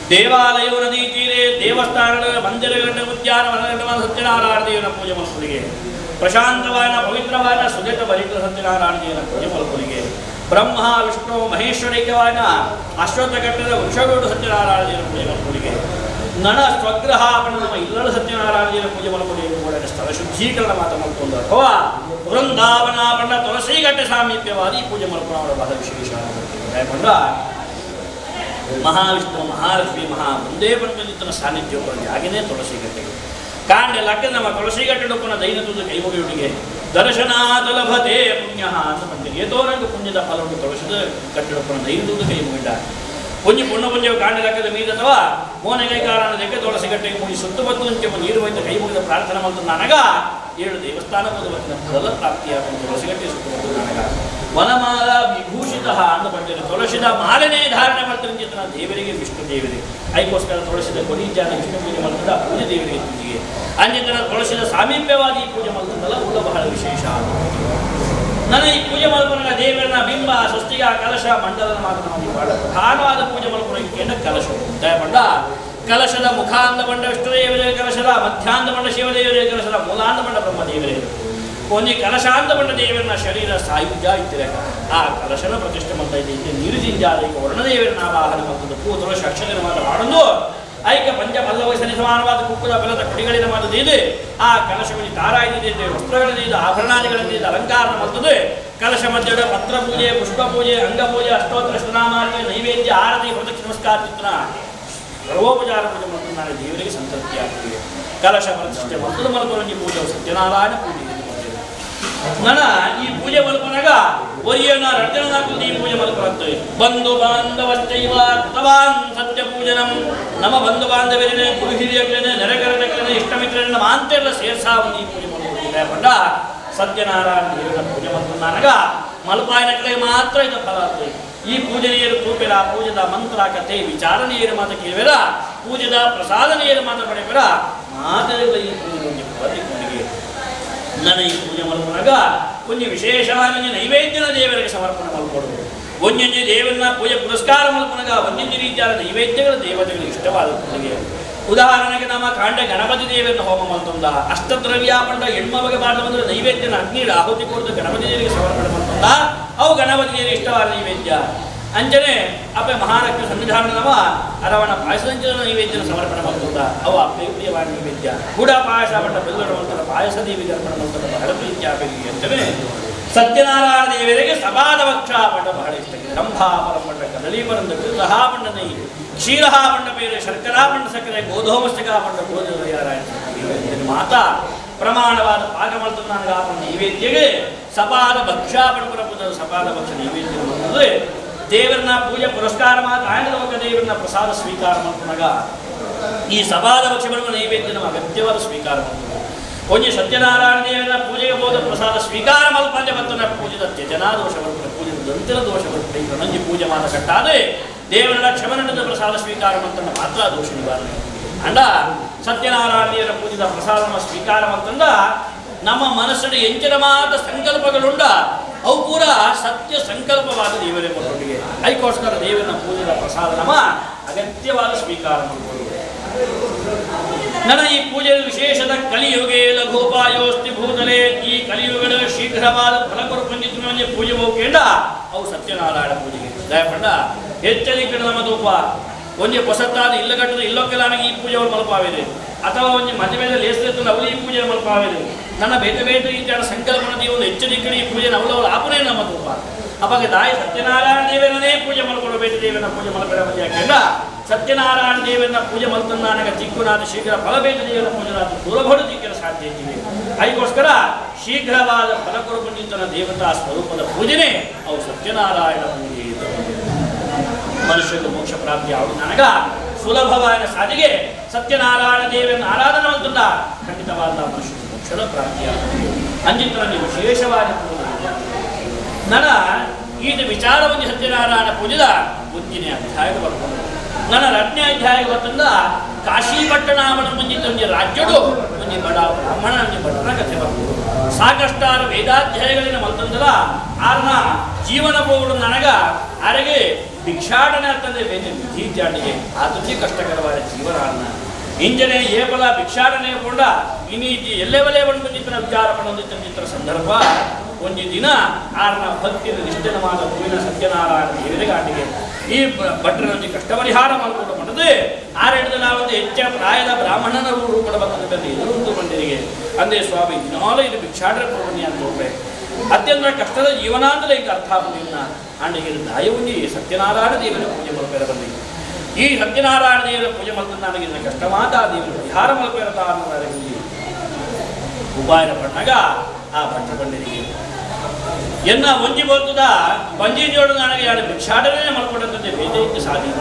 ದೇವಾಲಯ ನದಿ ತೀರೆ ದೇವಸ್ಥಾನಗಳ ಮಂದಿರಗಳ ಉದ್ಯಾನವನಗಳ ಸತ್ಯನಾರಾಯಣ ದೇವನ ಪೂಜೆ ಮಲ್ಪೊಲಿಗೆ ಪ್ರಶಾಂತವಾದ ಪವಿತ್ರವಾದ ಸುಜಟ ಬರಿತ ಸತ್ಯನಾರಾಯಣ ದೇವನ ಪೂಜೆ ಮಲ್ಪೊಲಿಗೆ ಬ್ರಹ್ಮ ವಿಷ್ಣು ಮಹೇಶ್ವರೈಕ್ಯವಾದ ಅಶ್ವತ್ಥ ಘಟ್ಟದ ವೃಷಗೌಡ ಸತ್ಯನಾರಾಯಣ ದೇವನ ಪೂಜೆ ಮಲ್ಪೊಲಿಗೆ ನಣ ಸ್ವಗ್ರಹ ನಮ್ಮ ಇಲ್ಲದ ಸತ್ಯನಾರಾಯಣ ದೇವರ ಪೂಜೆ ಮಲ್ಪೊಲಿಗೆ ಕೂಡ ಸ್ಥಳ ಶುದ್ಧೀಕರಣ ಮಾತ ಮಲ್ಕೊಂಡು ಅಥವಾ ವೃಂದಾವನ ಬಣ್ಣ ತುಳಸಿಗಟ್ಟೆ ಸಾಮೀಪ್ಯವಾದ ಈ ಪೂಜೆ ಮಲ್ಪುಣ ಬಹಳ ವಿಶೇಷ. ಪಂಡ ಮಹಾವಿಷ್ಣು ಮಹಾಲಕ್ಷ್ಮಿ ಮಹಾ ಒಂದೇ ಪಂಚನ ಸಾನ್ನಿಧ್ಯ ಜಾಗನೇ ತುಳಸಿಗಟ್ಟೆಗೆ ಕಾಂಡೆ ಲಕ್ಕ ನಮ್ಮ ತುಳಸಿಗಟ್ಟೆ ಡೊಪ್ಪನ ದೈನ ತುದು ಕೈಮುಗಿಯುಟಿಗೆ ದರ್ಶನಾತ್ ಲಭತೆ ಪುಣ್ಯ ಅಂತ ಬಂದಿದೆ. ಏತೋ ನಂಗೆ ಪುಣ್ಯದ ಫಲವನ್ನು ತುಳಸಿದ ಕಟ್ಟಡಪ್ಪನ ದೈನ ತುದು ಕೈ ಮುಗಿದ ಪುಣ್ಯ ಪುಣ್ಯ ಪುಣ್ಯ ಕಾಂಡೆ ಲಕ್ಕದ ಮೀದ ಅಥವಾ ಮೋನಗೈ ಕಾರಣದಕ್ಕೆ ತುಳಸಿಗಟ್ಟೆಗೆ ಮುಗಿ ಸುತ್ತಮುತ್ತ ನೀರು ಒಯ್ದು ಕೈ ಮುಗಿದ ಪ್ರಾರ್ಥನೆ ಮಾಡ್ತು ನನಗ ಏಳು ದೇವಸ್ಥಾನ ಬತ್ತಿನ ಫಲ ಪ್ರಾಪ್ತಿಯಾದ ತುಳಸಿಗಟ್ಟೆ ಸುತ್ತಮುತ್ತ ನನಗ ವನಮಾಲ ವಿಭೂಷಿತ ಅಂತ ಬಂದಿದೆ. ತುಳಸಿದ ಮಾಲನೇ ಧಾರಣೆ ಮಾಡ್ತಾರೆ ದೇವರಿಗೆ ವಿಷ್ಣು ದೇವರಿಗೆ ಅದಕ್ಕೋಸ್ಕರ ತುಳಸಿದ ಕೊಡಿ ಜಾನ ವಿಷ್ಣು ಪೂಜೆ ಮಾಡ್ತದ ಪೂಜೆ ದೇವರಿಗೆ ತುಜಿಗೆ ಅಂಜಿತನ ತುಳಸಿದ ಸಾಮೀಪ್ಯವಾಗಿ ಈ ಪೂಜೆ ಮಾಡ್ತದಲ್ಲ ಉಳ್ಳ ಬಹಳ ವಿಶೇಷ. ನನ್ನ ಈ ಪೂಜೆ ಮಲ್ಪನ ದೇವರನ್ನ ಬಿಂಬ ಸ್ವಸ್ತಿಗ ಕಲಶ ಮಂಡಲನ ಮಾತ್ರ ನಾವು ಬಹಳ ಪ್ರಧಾನವಾದ ಪೂಜೆ ಮಲ್ಪನ ಕಲಶ ದಯಪಂಡ ಕಲಶದ ಮುಖಾಂತ ಬಂಡ ವಿಷ್ಣುದೇವರೇ ಕಲಶದ ಮಧ್ಯಾಂತ ಬಂಡ ಶಿವದೇವರೇ ಕಲಶದ ಮೂಲಾಂತ ಬಂಡ ಬ್ರಹ್ಮದೇವರೇ ಒಂಜಿ ಕಲಶಾಂತ ಬಂಡ ದೇವರನ್ನ ಶರೀರ ಸಾಯುಜ್ಯ ಇತ್ತಿರಕ ಆ ಕಲಶನ ಪ್ರತಿಷ್ಠೆ ಮಾಡ್ತಾ ಇದ್ದೆ ನೀರು ಜಿಂಜಾದೈಕ ವರ್ಣದೇವರನ್ನ ವಾಹನ ಮತ್ತು ಪೂ ತುಳಸಿ ಅಕ್ಷರ ಮಾತ್ರ ಆಡೊಂದು ಐಕ ಪಂಚ ಪಲ್ಲವ ಸರಿಸಮಾನವಾದ ಕುಕ್ಕುದ ಬಲದ ಕೊಡಿಗಳಿನ ಮಾತದಿದೆ ಆ ಕಲಶಗಳಿಗೆ ತಾರಾಯಿದೆ ವಸ್ತ್ರಗಳಿದೆ ಆಭರಣಾದಿಗಳಿಂದ ಅಲಂಕಾರ ಮಾಡ್ತದೆ. ಕಲಶ ಮಧ್ಯದ ಪತ್ರ ಪೂಜೆ ಪುಷ್ಪ ಪೂಜೆ ಅಂಗ ಪೂಜೆ ಅಷ್ಟೋತ್ತರ ಶತನಾಮಾರ್ಥ ನೈವೇದ್ಯ ಆರತಿ ಪ್ರದಕ್ಷಿಣ ನಮಸ್ಕಾರ ಚಿತ್ರ ಸರ್ವೋಪಚಾರ ಪೂಜೆ ಮಾಡ್ತಾರೆ ದೇವರಿಗೆ ಸಂತೃಪ್ತಿ ಆಗ್ತದೆ. ಕಲಶ ಪ್ರತಿಷ್ಠೆ ಮೊದಲು ಮಲ್ಪೊಂಜಿ ಪೂಜೆ ಸತ್ಯನಾರಾಯಣ ಪೂಜೆ ನನ್ನ ಈ ಪೂಜೆ ಮಲ್ಪನಾಗ ಒರಿಯನ ರಡ್ಜನಾಕುದು ಈ ಪೂಜೆ ಮಲ್ಪನಾಗ್ತದೆ. ಬಂಧು ಬಾಂಧವಶ್ಚೈವ ಕೃತವಾನ್ ಸತ್ಯ ಪೂಜನಂ ನಮ್ಮ ಬಂಧು ಬಾಂಧವರೇ ಗುರು ಹಿರಿಯರೇ ನೆರೆಕರನೇ ಇಷ್ಟಮಿತ್ರರನ್ನ ಮಾಂತೆಲ್ಲ ಸೇರ್ಸಾ ಒಂದು ಈ ಪೂಜೆ ಮಲ್ಪೊಂದಿದೆ ಪಂಡ ಸತ್ಯನಾರಾಯಣ ದೇವರ ಪೂಜೆ ಮಲ್ಪನಾಗ ಮಲ್ಪಾಯನ ಕಡೆ ಮಾತ್ರ ಇದು ಫಲ ಆಗ್ತದೆ. ಈ ಪೂಜನೆಯರು ತೂಪಿರ ಪೂಜದ ಮಂತ್ರ ಕಥೆ ವಿಚಾರಣೆಯರು ಮಾತ ಕೇಳುವಿರ ಪೂಜದ ಪ್ರಸಾದನೆಯರು ಮಾತ ಪಡೆಯುವಿರ ಮಾತರೆಲ್ಲ ಈ ಪೂಜೆ ಫಲ. ನನ್ನ ಈ ಪೂಜೆ ಮಲ್ಪನಾಗ ಒಂಜಿ ವಿಶೇಷವಾದ ನೈವೇದ್ಯನ ದೇವರಿಗೆ ಸಮರ್ಪಣೆ ಮಲ್ಕೊಡುವುದು ಒಂಜೊಂಜಿ ದೇವರನ್ನ ಪೂಜೆ ಪುರಸ್ಕಾರ ಮಲ್ಪನಾಗ ಒಂದೊಂದು ರೀತಿಯಾದ ನೈವೇದ್ಯಗಳ ದೇವತೆಗಳಿಗೆ ಇಷ್ಟವಾದ ಪೂಜೆಗೆ. ಉದಾಹರಣೆಗೆ ನಮ್ಮ ಕಾಂಡ ಗಣಪತಿ ದೇವರನ್ನ ಹೋಮ ಮಲ್ತೊಂದ ಅಷ್ಟದ್ರವ್ಯ ಪಂಡ ಹೆಣ್ಮ ಬಗೆ ಬಾರ್ದ ಬಂದರೆ ನೈವೇದ್ಯನ ಅಗ್ನಿಡ ಆಹುತಿ ಕೊಡ್ದು ಗಣಪತಿ ದೇವರಿಗೆ ಸಮರ್ಪಣೆ ಮಲ್ತೊಂದ ಅವು ಗಣಪತಿ ದೇವರಿಗೆ ಇಷ್ಟವಾದ ನೈವೇದ್ಯ. ಅಂಜನೆ ಅಪ್ಪೆ ಮಹಾಲಕ್ಷ್ಮಿ ಸನ್ನಿಧಾನ ನವ ಅರವಣ ಪಾಯಸದಂಚಿನ ನೈವೇದ್ಯನ ಸಮರ್ಪಣೆ ಮಾಡ್ತದ ಅವು ಅಪ್ಪೆ ಪ್ರಿಯವಾದ ನೈವೇದ್ಯ. ಕೂಡ ಪಾಯಸ ಬಟ್ಟ ಬೆಲ್ಲಡ ಮಾಡ್ತಾರೆ ಪಾಯಸ ದೇವಿಗೆ ಅರ್ಪಣೆ ಮಾಡ್ತಾರೆ ಬಹಳ ಪ್ರೀತಿಯ ಅಂಜನೆ ಸತ್ಯನಾರಾಯಣ ದೇವರಿಗೆ ಸಬಾದ ಭಕ್ಷ ಪಂಡ ಬಹಳ ಇಷ್ಟ. ರಂಭಾ ಪರಂ ಪಂಡ ಕದಳೀಪರಂದ ಕೃತಹಾ ಪಂಡ ನೈ ಕ್ಷೀರಹಾ ಪಂಡ ಬೇರೆ ಶರ್ಕರಾ ಪಂಡ ಸಕ್ಕರೆ ಗೋಧೋಮಸ್ತಕ ಪಂಡ ಗೋಧೋದಯಾರಾಯಣ ಮಾತಾ ಪ್ರಮಾಣವಾದ ಪಾಕ ಮಾಡ್ತದೆ ನನಗೆ ಆ ನೈವೇದ್ಯಗೆ ಸಪಾದ ಭಕ್ಷ ಪಂಡ ಸಪಾದ ಭಕ್ಷ ನೈವೇದ್ಯ ಮಾಡ್ತದೆ. ದೇವರನ್ನ ಪೂಜೆ ಪುರಸ್ಕಾರ ಮಾತ್ರ ಆಯ್ದ ದೇವರನ್ನ ಪ್ರಸಾದ ಸ್ವೀಕಾರ ಮಾಡ್ಕೊಂಡಾಗ ಈ ಸಭಾದ ಭಕ್ಷ ಬರುವ ನೈವೇದ್ಯ ನಮ್ಮ ಅಗತ್ಯವಾದ ಸ್ವೀಕಾರ ಮಾಡ್ತದೆ. ಒಂಜಿ ಸತ್ಯನಾರಾಯಣ ದೇವರ ಪೂಜೆಗೆ ಹೋದ ಪ್ರಸಾದ ಸ್ವೀಕಾರ ಮಲ್ಪಂದೆ ಮತ್ತು ಪೂಜೆದ ತ್ಯಜನಾ ದೋಷ ಬರ್ತದೆ, ಪೂಜೆದ ದಂತಿನ ದೋಷ ಬರ್ತದೆ. ಒಂಜಿ ಪೂಜೆ ಮಾತ್ರ ಕಟ್ಟಾದೆ ದೇವರ ಕ್ಷಮನದ ಪ್ರಸಾದ ಸ್ವೀಕಾರ ಮಾಡ್ತಂಡ ಮಾತ್ರ ದೋಷ ನಿವಾರಣೆ. ಅಂಡ ಸತ್ಯನಾರಾಯಣ ದೇವರ ಪೂಜೆದ ಪ್ರಸಾದ ಸ್ವೀಕಾರ ಮಾಡ್ತಂಡ ನಮ್ಮ ಮನಸ್ಸಿನ ಎಂಚಿನ ಮಾತ ಸಂಕಲ್ಪಗಳುಂಡ ಅವು ಪೂರ ಸತ್ಯ ಸಂಕಲ್ಪವಾದ ದೇವರೇ ಕೊಟ್ಟೊಟ್ಟಿಗೆ. ಅದಕ್ಕೋಸ್ಕರ ದೇವರನ್ನ ಪೂಜೆದ ಪ್ರಸಾದ ನಮ್ಮ ಅಗತ್ಯವಾದ ಸ್ವೀಕಾರ ಮಾಡಿಕೊಳ್ಳುವುದು. ನನ್ನ ಈ ಪೂಜೆಯ ವಿಶೇಷದ ಕಲಿಯುಗೆ ಲಘೋಪಾಯೋಸ್ತಿ ಭೂತಲೆ ಈ ಕಲಿಯುಗದ ಶೀಘ್ರವಾದ ಫಲ ಕೊರಪಂಜಿತ್ವ ಪೂಜೆ ಹೋಗೇಂಡ ಅವು ಸತ್ಯನಾರಾಯಣ ಪೂಜೆಗೆ ದಯಪಂಡ ಹೆಚ್ಚಲಿಕ್ಕೆ ನಮ್ಮ ತೂಪ ಒಂಜಿ ಹೊಸತ್ತಾದ ಇಲ್ಲಗಟ್ಟದ ಇಲ್ಲೊಕ್ಕೆಲ್ಲ ಈ ಪೂಜೆ ಅವರು ಮಲ್ಪಾವಿದೆ ಅಥವಾ ಒಂಜಿ ಮದುವೆಯಲ್ಲಿ ಲೇಸ್ತಿರ್ತದೆ ಅವಳು ಈ ಪೂಜೆ ಮಲ್ಪಾವಿದೆ. ನನ್ನ ಬೇರೆ ಬೇರೆ ರೀತಿಯಾದ ಸಂಕಲ್ಪನ ಒಂದು ಹೆಚ್ಚು ಈ ಪೂಜೆ ಅವಳವಳು ಆಪನೇ ನಮ್ಮ ತೂಪ ಅವಾಗ ದಾಯಿ ಸತ್ಯನಾರಾಯಣ ದೇವರನ್ನೇ ಪೂಜೆ ಮಲ್ಕೊಡು ಬೇರೆ ದೇವರನ್ನ ಪೂಜೆ ಮಲ್ಬೇಡ ಮಧ್ಯ ಯಾಕೆಂದ ಸತ್ಯನಾರಾಯಣ ದೇವರನ್ನ ಪೂಜೆ ಮಲ್ತನ್ನಾನಗ ಚಿಕ್ಕುನಾದ ಶೀಘ್ರ ಫಲಬೇದ ದೇವರ ಪೂಜೆನಾದ ಸುಲಭಡು ದಿಕ್ಕಿನ ಸಾಧ್ಯ ಇದ್ದೀವಿ. ಅದಕ್ಕೋಸ್ಕರ ಶೀಘ್ರವಾದ ಫಲ ಕೊರಪಂಡಿತನ ದೇವತಾ ಸ್ವರೂಪದ ಪೂಜೆನೇ ಅವು ಸತ್ಯನಾರಾಯಣ ಪೂಜೆ. ಮನುಷ್ಯಗೆ ಮೋಕ್ಷ ಪ್ರಾಪ್ತಿ ಆಗುವುದು ನನಗ ಸುಲಭವಾದ ಸಾಧಿಗೆ ಸತ್ಯನಾರಾಯಣ ದೇವರನ್ನು ಆರಾಧನೆ ಮಂತುಂಡ ಖಂಡಿತವಾದ ಮನುಷ್ಯ ಮೋಕ್ಷದ ಪ್ರಾಪ್ತಿಯಾಗುತ್ತದೆ. ಅಂಜಿತನಲ್ಲಿ ವಿಶೇಷವಾದ ನನ್ನ ಈತ ವಿಚಾರವನ್ನು ಸತ್ಯನಾರಾಯಣ ಪೂಜೆದ ಒಂದಿನೇ ಅಧ್ಯಾಯದ ಬರ್ಕೊಂಡು ನನ್ನ ರತ್ನ ಅಧ್ಯಾಯ ಗೊತ್ತಂದ ಕಾಶೀಪಟ್ಟಣ ಮಂಜಿತ ಒಂಜಿ ರಾಜ್ಯಡು ಒಂಜಿ ಬಡ ಬ್ರಾಹ್ಮಣ ಒಂಜಿ ಭಟ್ಟನ ಕಥೆ ಬರ್ತದೆ. ಸಾಕಷ್ಟಾರು ವೇದಾಧ್ಯಾಯಗಳಿನ ಮಲ್ತಂದಲ ಆರ್ನ ಜೀವನ ಹೋಗುಡು ನನಗ ಅರೆಗೆ ಭಿಕ್ಷಾಟನೆ ಅಂತಂದ್ರೆ ಬೇರೆ ವಿಧಿ ಜಾಣಿಗೆ ಆತುಚಿ ಕಷ್ಟಕರವಾದ ಜೀವನ ಅನ್ನ ಇಂಜನೆ ಏಪಲ ಭಿಕ್ಷಾಟನೆ ಕೊಂಡ ಇನ್ನೀತಿ ಎಲ್ಲೇ ಬಲೆ ಬಂದಿದ್ದನ ವಿಚಾರ ಪಡೊಂದಿದ್ದ ಸಂದರ್ಭ ಒಂಜಿ ದಿನ ಆರ್ನ ಭಕ್ತಿಯ ನಿಷ್ಠನವಾದ ಹೂವಿನ ಸತ್ಯನಾರಾಯಣ ದೇವರಿಗಾಟಿಗೆ ಈ ಭಟ್ರನೊಂದು ಕಷ್ಟ ಪರಿಹಾರ ಮಾಡಿಕೊಂಡು ಬಂದದೆ. ಆರೆಡದ ನಾವೊಂದು ಹೆಚ್ಚ ಪ್ರಾಯದ ಬ್ರಾಹ್ಮಣನ ರೂಪದ ಬಂದ ಎದುರುಂಟು ಬಂದಿರಿಗೆ ಅಂದೇ ಸ್ವಾಮಿ ದಿನಾಲ ಇದು ಭಿಕ್ಷಾಟನೆ ಕೊಡುವನಿ ಅಂತ ಹೋಗ್ರೆ ಅತ್ಯಂತ ಕಷ್ಟದ ಜೀವನಾಂತಲೇ ಈಗ ಅರ್ಥ ಆಗುದಿಲ್ಲ. ಅಂಡಿಗೆ ದಾಯವುಂಜಿ ಸತ್ಯನಾರಾಯಣ ದೇವರ ಪೂಜೆ ಮಲ್ಪೆರ ಬಂದಿ ಈ ಸತ್ಯನಾರಾಯಣ ದೇವರ ಪೂಜೆ ಮಲ್ತ ನನಗೆ ಇದನ್ನ ಕಷ್ಟ ಮಾತಾ ದೇವರ ಪರಿಹಾರ ಮಲ್ಪೆರತ ಅನ್ನೋದಾಗಿ ಉಪಾಯನ ಪಣ್ಣಾಗ ಆ ಭಟ್ರ ಬಂದಿರಿಗೆ ಎನ್ನ ಒಂಜಿ ಬೋತದ ಬಂಜಿ ಜೋಡು ನನಗೆ ಯಾರು ಭಿಕ್ಷಾಟನೆ ಮಲ್ಕೊಂಡಂತೆ ಬೇಜೈತೆ ಸಾಧಿ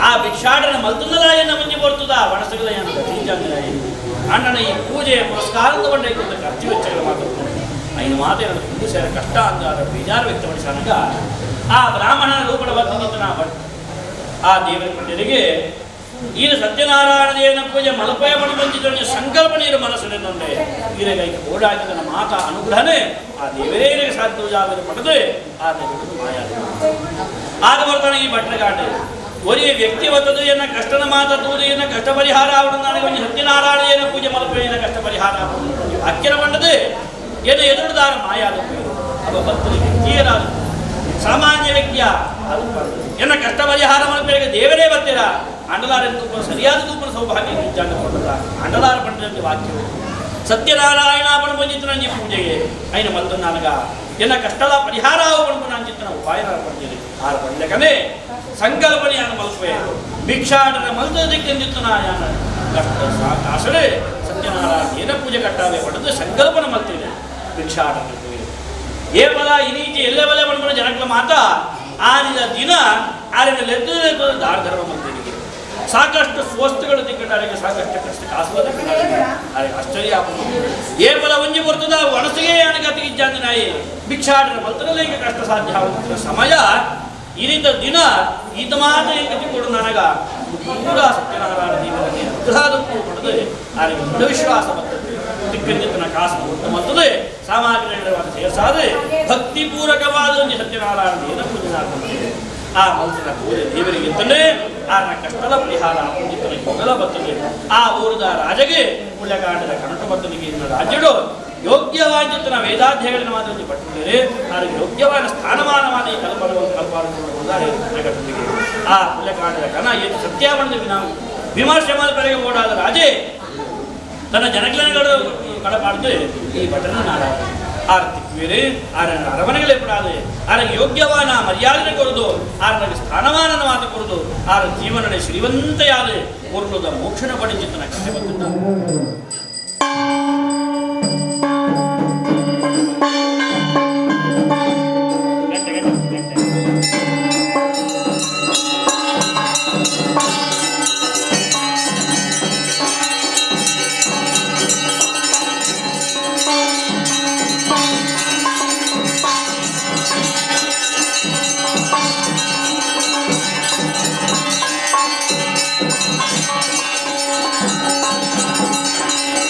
ಆ ಭಿಕ್ಷಾಟನೆ ಮಲ್ತದಲ್ಲ ಎನ್ನ ಒಂಜಿ ಬರ್ತದ ವಣಸಗಳ ಏನು ಗತೀಜಾಂಗಿಲ್ಲ ಅಣ್ಣನ ಈ ಪೂಜೆ ಪುರಸ್ಕಾರದ ಬಂಡೆ ಖರ್ಚು ವೆಚ್ಚಗಳ ಮಾತು ಐದು ಮಾತೇನ ಹಿಂದೂ ಸೇರ ಕಷ್ಟ ಅಂತ ಬೇಜಾರು ವ್ಯಕ್ತಪಡಿಸಾಗ ಆ ಬ್ರಾಹ್ಮಣನ ರೂಪದ ಬಂದಿದ್ದ ಭಟ್ ಆ ದೇವರ ಪಂಡಿತರಿಗೆ ಈ ಸತ್ಯನಾರಾಯಣ ದೇವನ ಪೂಜೆ ಮಲಪಯ ಪಣ ಬಂದಿದ್ದ ಸಂಕಲ್ಪ ನೀರು ಮನಸ್ಸಿನೊಂದೆ ಈರೆಗೈಕ ಓಡಾಗಿದ್ದ ಮಾತಾ ಅನುಗ್ರಹನೇ ಆ ದೇವರೇ ಇರಗೆ ಸಾಧ್ಯ ಪಡೆದು ಆ ದೇವರು ಮಾಯ ಆಗ ಬರ್ತಾನೆ ಈ ಭಟ್ರಗಾಟೆ ಒರಿಯ ವ್ಯಕ್ತಿ ಒತ್ತದು ಎನ್ನ ಕಷ್ಟನ ಮಾತ ತೂದು ಎನ್ನ ಕಷ್ಟ ಪರಿಹಾರ ಅವನು ನನಗೆ ಒಂದು ಸತ್ಯನಾರಾಯಣ ಏನ ಪೂಜೆ ಮಲಪೆಯ ಕಷ್ಟ ಪರಿಹಾರ ವಾಕ್ಯನ ಬಂಡದೆ ಏನು ಎದುರುದಾರ ಮಾಯಾದ ಅವ ಭಕ್ತರು ವ್ಯಕ್ತಿಯರಾದ ಸಾಮಾನ್ಯ ವ್ಯಕ್ತಿಯ ಅದು ಎನ್ನ ಕಷ್ಟ ಪರಿಹಾರ ಮಲಪೆಗೆ ದೇವರೇ ಬರ್ತೀರಾ ಅಂಡಲಾರ ಸರಿಯಾದ ತೂಪನ ಸೌಭಾಗ್ಯ ನಿಜಾಂಡ ಅಂಡಲಾರ ಪಂಡಂತೆ ವಾಕ್ಯವು ಸತ್ಯನಾರಾಯಣ ಪಣಪಂಜಿತನ ಪೂಜೆಗೆ ಐನ ಮಲ್ತನಾನಗ ಎನ್ನ ಕಷ್ಟದ ಪರಿಹಾರ ಪಣಪನಾಂಚಿತನ ಉಪಾಯ ಪಂಡಿರಿ ಆರ ಪಂಡಕನೇ ಸಂಕಲ್ಪನೆಯನ್ನು ಮಲ್ಪೆ ಭಿಕ್ಷಾಟನ ಮಲ್ತದಕ್ಕೆಂದಿತ್ತನ ಯಾನ ಕಷ್ಟ ಸಾಕಾಸಡೆ ಸತ್ಯನಾರಾಯಣ ಏನ ಪೂಜೆ ಕಟ್ಟಾವೆ ಪಡೆದು ಸಂಕಲ್ಪನ ಮಲ್ತಿದೆ ಭಿಕ್ಷಾಟನ ఏ బల ఇనీచి ఎల్లె బల పడుకున్న జనకుల మాత ಆನಿದ ದಿನ ಆರಿನ ಲೆದ್ದು ದಾರ ಧರ್ಮ ಮಂತ್ರಿಗೆ ಸಾಕಷ್ಟು ಸ್ವಸ್ತುಗಳು ತಿಕ್ಕಟಾರಿಗೆ ಸಾಕಷ್ಟು ಕಷ್ಟ ಕಾಸುವ ತಿಕ್ಕಟಾರಿಗೆ ಆಶ್ಚರ್ಯ ಏ ಬಲ ಒಂಜಿ ಬರ್ತದ ಒಣಸಿಗೆ ಅಣಗತಿ ಇಜ್ಜಾಂದಿ ನಾಯಿ ಭಿಕ್ಷಾಟನ ಮಲ್ತರಲ್ಲ ಈಗ ಕಷ್ಟ ಸಾಧ್ಯ ಆಗುತ್ತಿದ್ದ ಸಮಯ ಇನಿತ ದಿನ ಈತ ಮಾತ್ರ ಈಗ ತಿಕ್ಕೊಡು ನನಗ ಪೂರಾ ಸತ್ಯನಾರಾಯಣ ದೇವರಿಗೆ ಅನುಗ್ರಹದಕ್ಕೂ ಕೊಡದೆ ಆರಿಗೆ ದೃಢ ವಿಶ್ವಾಸ ಬರ್ತದೆ ತಿಕ್ಕಂಜಿತನ ಕಾಸು ಕೊಟ್ಟು ಮಲ್ತದೆ ಸಾಮಾನ್ಯ ಸೇರ್ಸಾದೆ ಭಕ್ತಿಪೂರಕವಾದ ಒಂದು ಸತ್ಯನಾರಾಯಣ ದೇವರ ಪೂಜೆ ಆ ಮಲ್ತನ ಪೂಜೆ ದೇವರಿಗೆ ಇತ್ತಲೇ ಆನ ಕಷ್ಟದ ಪರಿಹಾರ ಪೂಜಿತನ ಮೊದಲ ಬರ್ತದೆ. ಆ ಊರದ ರಾಜಗೆ ಪುಳ್ಯಕಾಂಡದ ಕನಟ ಬರ್ತನಿಗೆ ರಾಜ್ಯಡು ಯೋಗ್ಯವಾಗಿದ್ದನ ವೇದಾಧ್ಯಯನ ಮಾತ್ರ ಪಟ್ಟುಕೊಂಡರೆ ಆರಿಗೆ ಯೋಗ್ಯವಾದ ಸ್ಥಾನಮಾನವಾದ ಈ ಕಲ್ಪನವನ್ನು ಕಲ್ಪಾಡಿಕೊಂಡಿದ್ದಾರೆ. ಆ ಪುಳ್ಯಕಾಂಡದ ಕನ ಏನು ಸತ್ಯಾವಣದ ನಾವು ವಿಮರ್ಶೆ ಮಾಡಿ ಓಡಾದ ರಾಜೇ ತನ್ನ ಜನಗಳನ್ನುಗಳು ಕಡಪಾಡಿದ್ರೆ ಈ ಭಟನ ನಾಡ ಆರ್ತಿಕ್ವೇರೆ ಆರನ ಅರಮನೆಗಳೇ ಕೊಡಾದೆ ಆರಗೆ ಯೋಗ್ಯವಾನ ಮರ್ಯಾದೆ ಕೊರದು ಆರನಿಗೆ ಸ್ಥಾನಮಾನನ ಮಾತು ಕೊರದು ಆರ ಜೀವನದ ಶ್ರೀವಂತೆಯಾದ ಕೊರಲದ ಮೋಕ್ಷಣ ಪಡಿಚಿತ್ತನ ಕಥೆ ಬಂದಿದ್ದ. Thank you.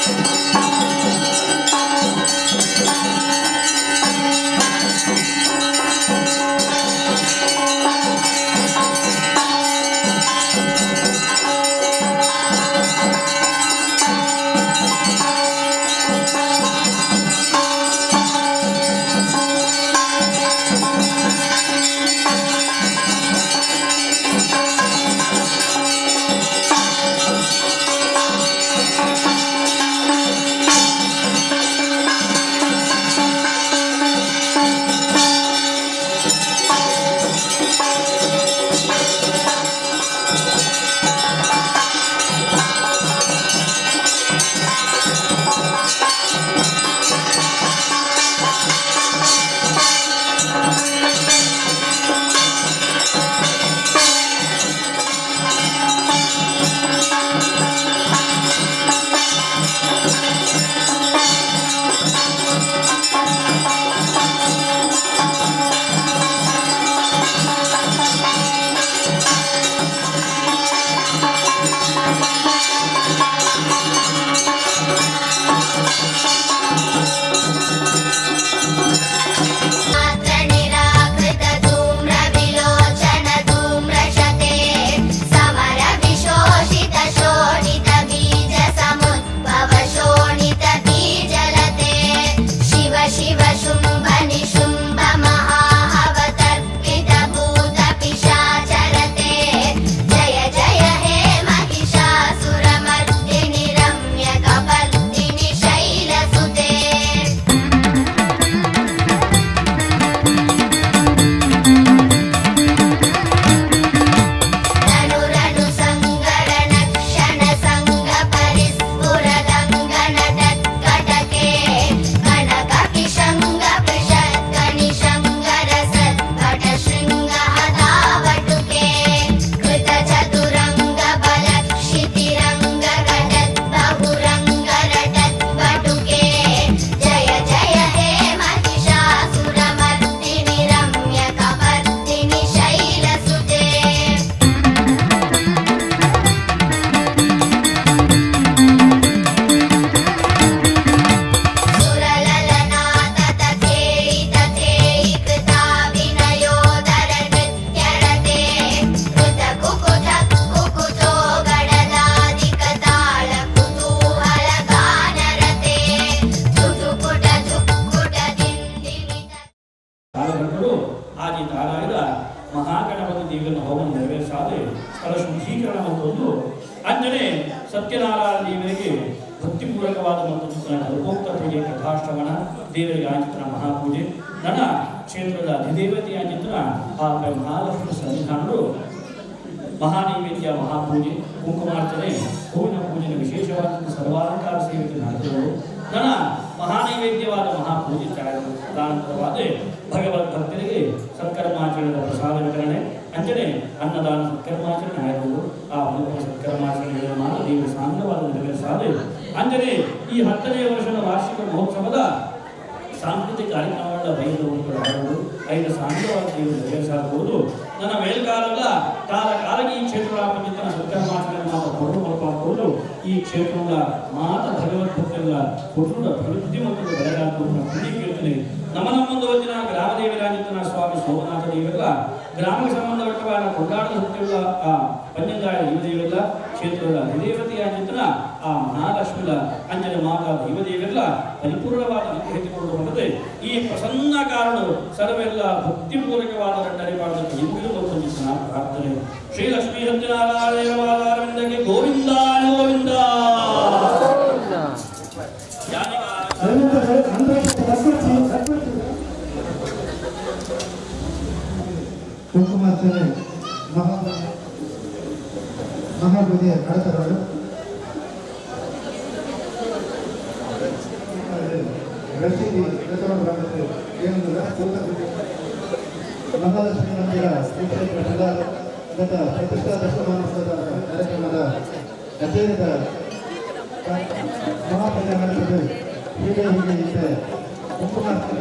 ಆದಿ ತಾರಾಯದ ಮಹಾಗಣಪತಿ ದೇವರನ್ನು ಹೋಮ ನೆರವೇರಿಸಾದೆ ಸ್ಥಳ ಶುದ್ಧೀಕರಣ ಮತ್ತೊಂದು ಅಂಜನೆ ಸತ್ಯನಾರಾಯಣ ದೇವರಿಗೆ ಭಕ್ತಿಪೂರ್ವಕವಾದ ಮತ್ತೊಂದು ಕಲ್ಪೋಕ್ತ ಪೂಜೆ ಕಥಾಶ್ರವಣ ದೇವರಿಗೆ ಆಂಚಿತನ ಮಹಾಪೂಜೆ ನನ್ನ ಕ್ಷೇತ್ರದ ಅಧಿದೇವತೆಯ ಆಂಚಿತನ ಆ ಮಹಾಲಕ್ಷ್ಮಿ ಸನ್ನಿಧಾನರು ಮಹಾನೈವೇದ್ಯ ಮಹಾಪೂಜೆ ಕುಂಕುಮಾರ್ಚನೆ ಹೂವಿನ ಪೂಜೆ ವಿಶೇಷವಾದ ಸರ್ವಾಲಂಕಾರ ಸೇವೆ ನಡೆಸಿದರು. ನನ್ನ ಮಹಾನೈವೇದ್ಯವಾದ ಮಹಾಪೂಜೆ ತದನಂತರವಾದ ಭಗವದ್ ಭಕ್ತರಿಗೆ ಸತ್ಕರ್ಮಾಚರಣೆಯ ಪ್ರಸಾದ ವಿತರಣೆ ಅಂಜನೆ ಅನ್ನದಾನ ಸತ್ಕರ್ಮಾಚರಣೆ ಆಯಿತು. ಆ ಮೂಲಕ ಸತ್ಕರ್ಮಾಚರಣೆಗಳ ಮಾತ್ರ ದೇವರ ಸಾಂಗವಾದ ನೆರವೇರಿಸಾದೆ ಅಂಜನೆ ಈ 10ನೇ ವರ್ಷದ ವಾರ್ಷಿಕ ಮಹೋತ್ಸವದ ಸಾಂಸ್ಕೃತಿಕ ಕಾರ್ಯಕ್ರಮಗಳ ಬೈದು ಐದು ಸಾಂಗವಾದ ದೇವರು ನೆರವೇರಿಸಾಗಬಹುದು. ನನ್ನ ಮೇಲ್ಕಾಲದ ಕಾಲ ಕಾಲಗಿ ಈ ಕ್ಷೇತ್ರದ ಸತ್ಕರ್ಮಾಚರಣೆ ಮಾತ್ರ ಹೊರಟು ಹೊರಪಾಗಬಹುದು. ಈ ಕ್ಷೇತ್ರದ ಮಾತ ಭಗವದ್ಭಕ್ತರೆಲ್ಲ ಕುಟುಂಬ ಅಭಿವೃದ್ಧಿ ಮತ್ತು ಬೆಳಗಾದ ಕೇಳ್ತೀನಿ. ನಮ್ಮ ನಮ್ಮೊಂದು ಹೊತ್ತಿನ ಗ್ರಾಮದೇವರಾಜಿತ್ತನ ಸ್ವಾಮಿ ಸೋಮನಾಥ ದೇವರೆಲ್ಲ ಗ್ರಾಮಕ್ಕೆ ಸಂಬಂಧಪಟ್ಟವಾದ ಕೊಂಡಾಡದ ಹುಟ್ಟಿರುವ ಆ ಪಂಜಂಗಾಯ ದೇವದೇವರೆಲ್ಲ ಕ್ಷೇತ್ರದ ಅಧಿದೇವತೆಯಾಗಿದ್ದನ ಆ ಮಹಾಲಕ್ಷ್ಮಿಯ ಅಂಜನ ಮಾತಾ ದೈವದೇವರೆಲ್ಲ ಪರಿಪೂರ್ಣವಾದ ಅನುಗ್ರಹಿಸಿಕೊಳ್ಳುವಂತೆ ಈ ಪ್ರಸನ್ನ ಕಾರಣ ಸರ್ವೆಲ್ಲ ಭಕ್ತಿಪೂರ್ವಕವಾದ ದಂಡನೆ ನಿಮಗೂ ಮತ್ತು ಪ್ರಾರ್ಥನೆ. ಶ್ರೀ ಲಕ್ಷ್ಮೀ ಸತ್ಯನಾರಾಯಣ ಗೋವಿಂದ ಗೋವಿಂದ. ಕುಂಕುಮಾರ್ಚನೆ ಮಹಾಪೂಜೆ ನಡೆಸಲು ರಸೀದಿ ಮಹಾಲಕ್ಷ್ಮಿ ಮಂದಿರ ಶ್ರೀ ಗತ ಪ್ರತಿಷ್ಠಾ ದಶಮಾನೋತ್ಸವದ ಕಾರ್ಯಕ್ರಮದ ಕಚೇರಿದ ಮಹಾಪೂಜೆ ನಡೆಸಲು ಹೀಗೆ ಹೀಗೆ ಇದೆ ಕುಂಕುಮಾರ್ಚನೆ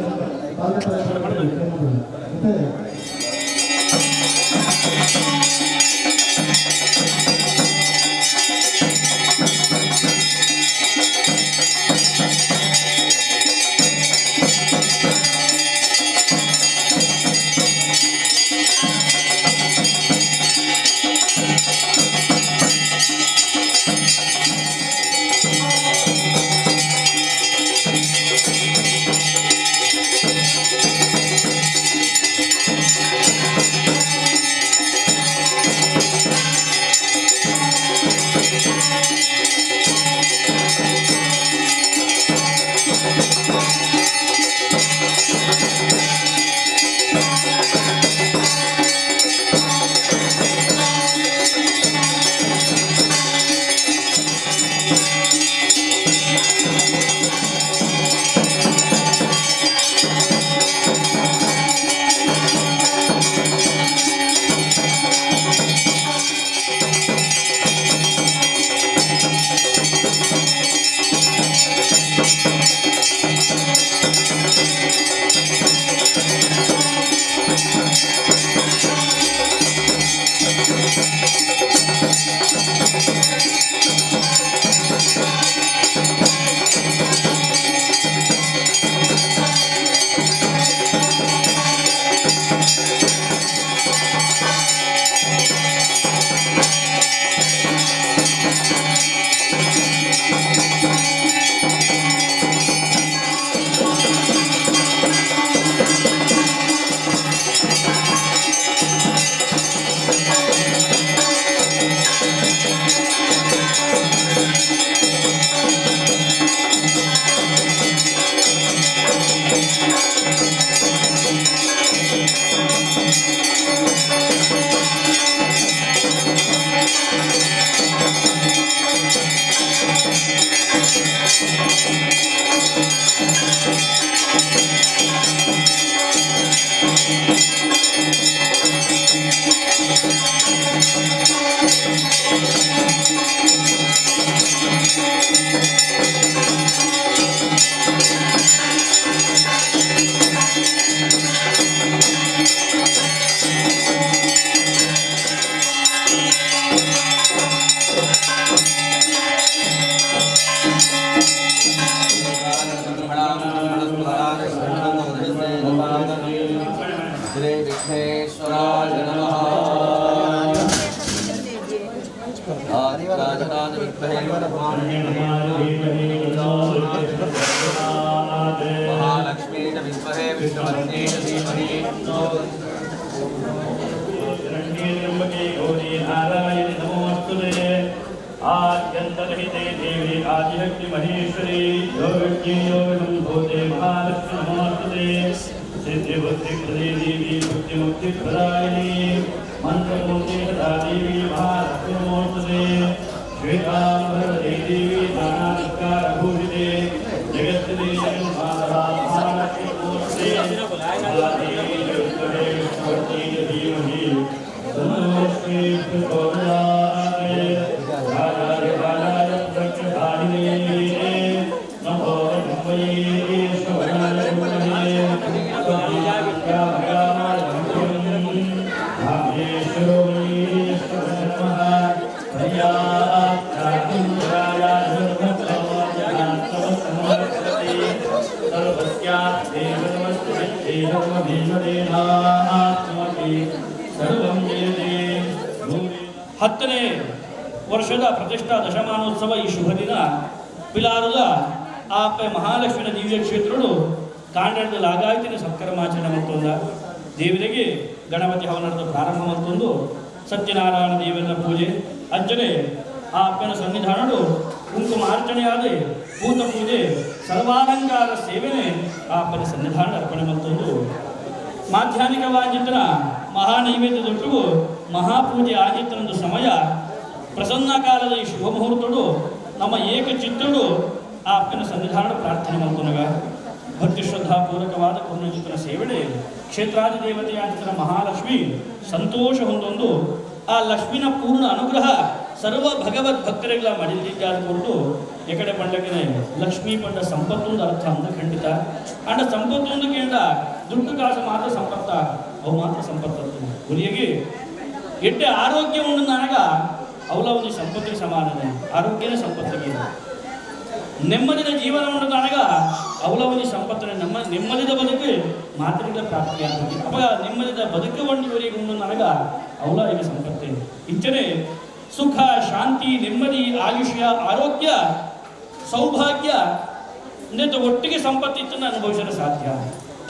ಮತ್ತೆ महालक्ष्मी च विद्महे विष्णुपत्नी च धीमहि। ನಾರಾಯಣಿ ನಮೋಸ್ತುತೆ ಆದ್ಯಂತರಹಿತೆ ದೇವಿ ಆದಿಶಕ್ತಿ ಮಹೇಶ್ವರಿ ಯೋಗಜ್ಞೆ ಯೋಗಸಂಭೂತೆ ಮಹಾಲಕ್ಷ್ಮಿ ನಮೋಸ್ತುತೆ ಸಿದ್ಧಿಬುದ್ಧಿಪ್ರದೇ ದೇವಿ ಬುದ್ಧಿಮುಕ್ತಿಪ್ರದಾಯಿನಿ ಮಂತ್ರಮೂರ್ತಿ ಸದಾ ದೇವಿ ಮಹಾಲಕ್ಷ್ಮಿ ನಮೋಸ್ತುತೆ ಶ್ವೇತಾಂಬರಧರೆ ದೇವಿ ನಾನಾಲಂಕಾರಭೂಷಿತೆ ಜಗತ್ತಿದೆ ಜಗನ್ಮಾತಾ ಮಹಾಲಕ್ಷ್ಮಿ ನಮೋಸ್ತುತೆ ದೇವಿ ಜಗದ್ಗುರುವೇ ವಿಷ್ಣುವರ್ಧನೆ ಧೀಮಹಿ ತನ್ನೋ ಶ್ರೀ ಪ್ರಚೋದಯಾತ್. ರಾಜಾಯ ಪ್ರಕ್ಷಧಾರಿಣೇ ನಮೋ ಬ್ರಹ್ಮಯೇ ಶ್ರವಣಾಯ ಹತ್ತನೇ ವರ್ಷದ ಪ್ರತಿಷ್ಠಾ ದಶಮಾನೋತ್ಸವ ಈ ಶುಭ ದಿನ ಪಿಲಾರುದ ಆಪೆ ಮಹಾಲಕ್ಷ್ಮಿನ ದಿವ್ಯ ಕ್ಷೇತ್ರಗಳು ಕಾಂಡದ ಲಾಗಾಯ್ತಿನ ಸತ್ಕರ್ಮಾಚರಣೆ ಮತ್ತೊಂದ ದೇವರಿಗೆ ಗಣಪತಿ ಹವನದ ಪ್ರಾರಂಭ ಮತ್ತೊಂದು ಸತ್ಯನಾರಾಯಣ ದೇವರ ಪೂಜೆ ಅಂಜನೆ ಆ ಅಪ್ಪನ ಸನ್ನಿಧಾನಡು ಕುಂಕುಮಾರ್ಚನೆಯಾದ ಭೂತ ಪೂಜೆ ಸರ್ವಾಲಂಕಾರ ಸೇವನೆ ಆ ಅಪ್ಪನ ಸನ್ನಿಧಾನ ಅರ್ಪಣೆ ಮತ್ತೊಂದು ಮಾಧ್ಯಾಹ್ನಿಕವಾಗಿದ್ದನ ಮಹಾನೈವೇದ್ಯದೊಟ್ಟಿಗೂ ಮಹಾಪೂಜೆ ಆಗಿದ್ದನೊಂದು ಸಮಯ ಪ್ರಸನ್ನ ಕಾಲದ ಈ ಶುಭ ಮುಹೂರ್ತಡು ನಮ್ಮ ಏಕಚಿತ್ತಡು ಆ ಅಪ್ಪನ ಸನ್ನಿಧಾನ ಪ್ರಾರ್ಥನೆ ಮಾಡ್ತನಗ ಭಕ್ತಿ ಶ್ರದ್ಧಾಪೂರ್ವಕವಾದ ಪುಣ್ಯಜಿತನ ಸೇವನೆ ಕ್ಷೇತ್ರಾದಿ ದೇವತೆಯಾಗಿದ್ದನ ಮಹಾಲಕ್ಷ್ಮಿ ಸಂತೋಷ ಹೊಂದೊಂದು ಆ ಲಕ್ಷ್ಮಿನ ಪೂರ್ಣ ಅನುಗ್ರಹ ಸರ್ವ ಭಗವದ್ ಭಕ್ತರಿಗಳ ಮಡಿಲಿದ್ದಾದ ಕೊಟ್ಟು ಎಕಡೆ ಪಂಡಕನೆ ಲಕ್ಷ್ಮೀ ಪಂಡ ಸಂಪತ್ತೊಂದು ಅರ್ಥ ಅಂತ ಖಂಡಿತ ಅಂಡ ಸಂಪತ್ತೊಂದು ಕೇಂದ್ರ ದುಡ್ಡು ಕಾಸು ಮಾತ್ರ ಸಂಪತ್ತ ಅವು ಮಾತ್ರ ಸಂಪತ್ತದ್ದು ಗುರಿಯಾಗಿ ಎಡ್ಡೆ ಆರೋಗ್ಯ ಉಂಡು ನನಗ ಅವಲ ಒಂದು ಸಂಪತ್ತಿಗೆ ಸಮಾನನೆ ಆರೋಗ್ಯನೇ ಸಂಪತ್ತಿಗೆ ನೆಮ್ಮದಿದ ಜೀವನ ಉಂಡು ನನಗ ಅವಲ ಒಂದು ಸಂಪತ್ತಿನ ನಮ್ಮ ನೆಮ್ಮದಿದ ಬದುಕು ಮಾತ್ರಿಗಳ ಪ್ರಾಪ್ತಿಯಾಗ್ತದೆ. ಅವಾಗ ನೆಮ್ಮದಿದ ಬದುಕು ಒಂದು ಇವರಿಗೆ ಉಂಡು ನನಗ ಅವಲ ಈಗ ಸಂಪತ್ತೇ. ಇಂಚನೆ ಸುಖ ಶಾಂತಿ ನೆಮ್ಮದಿ ಆಯುಷ್ಯ ಆರೋಗ್ಯ ಸೌಭಾಗ್ಯ ನೇತ ಒಟ್ಟಿಗೆ ಸಂಪತ್ತಿತ್ತನ್ನು ಅನುಭವಿಸಲು ಸಾಧ್ಯ.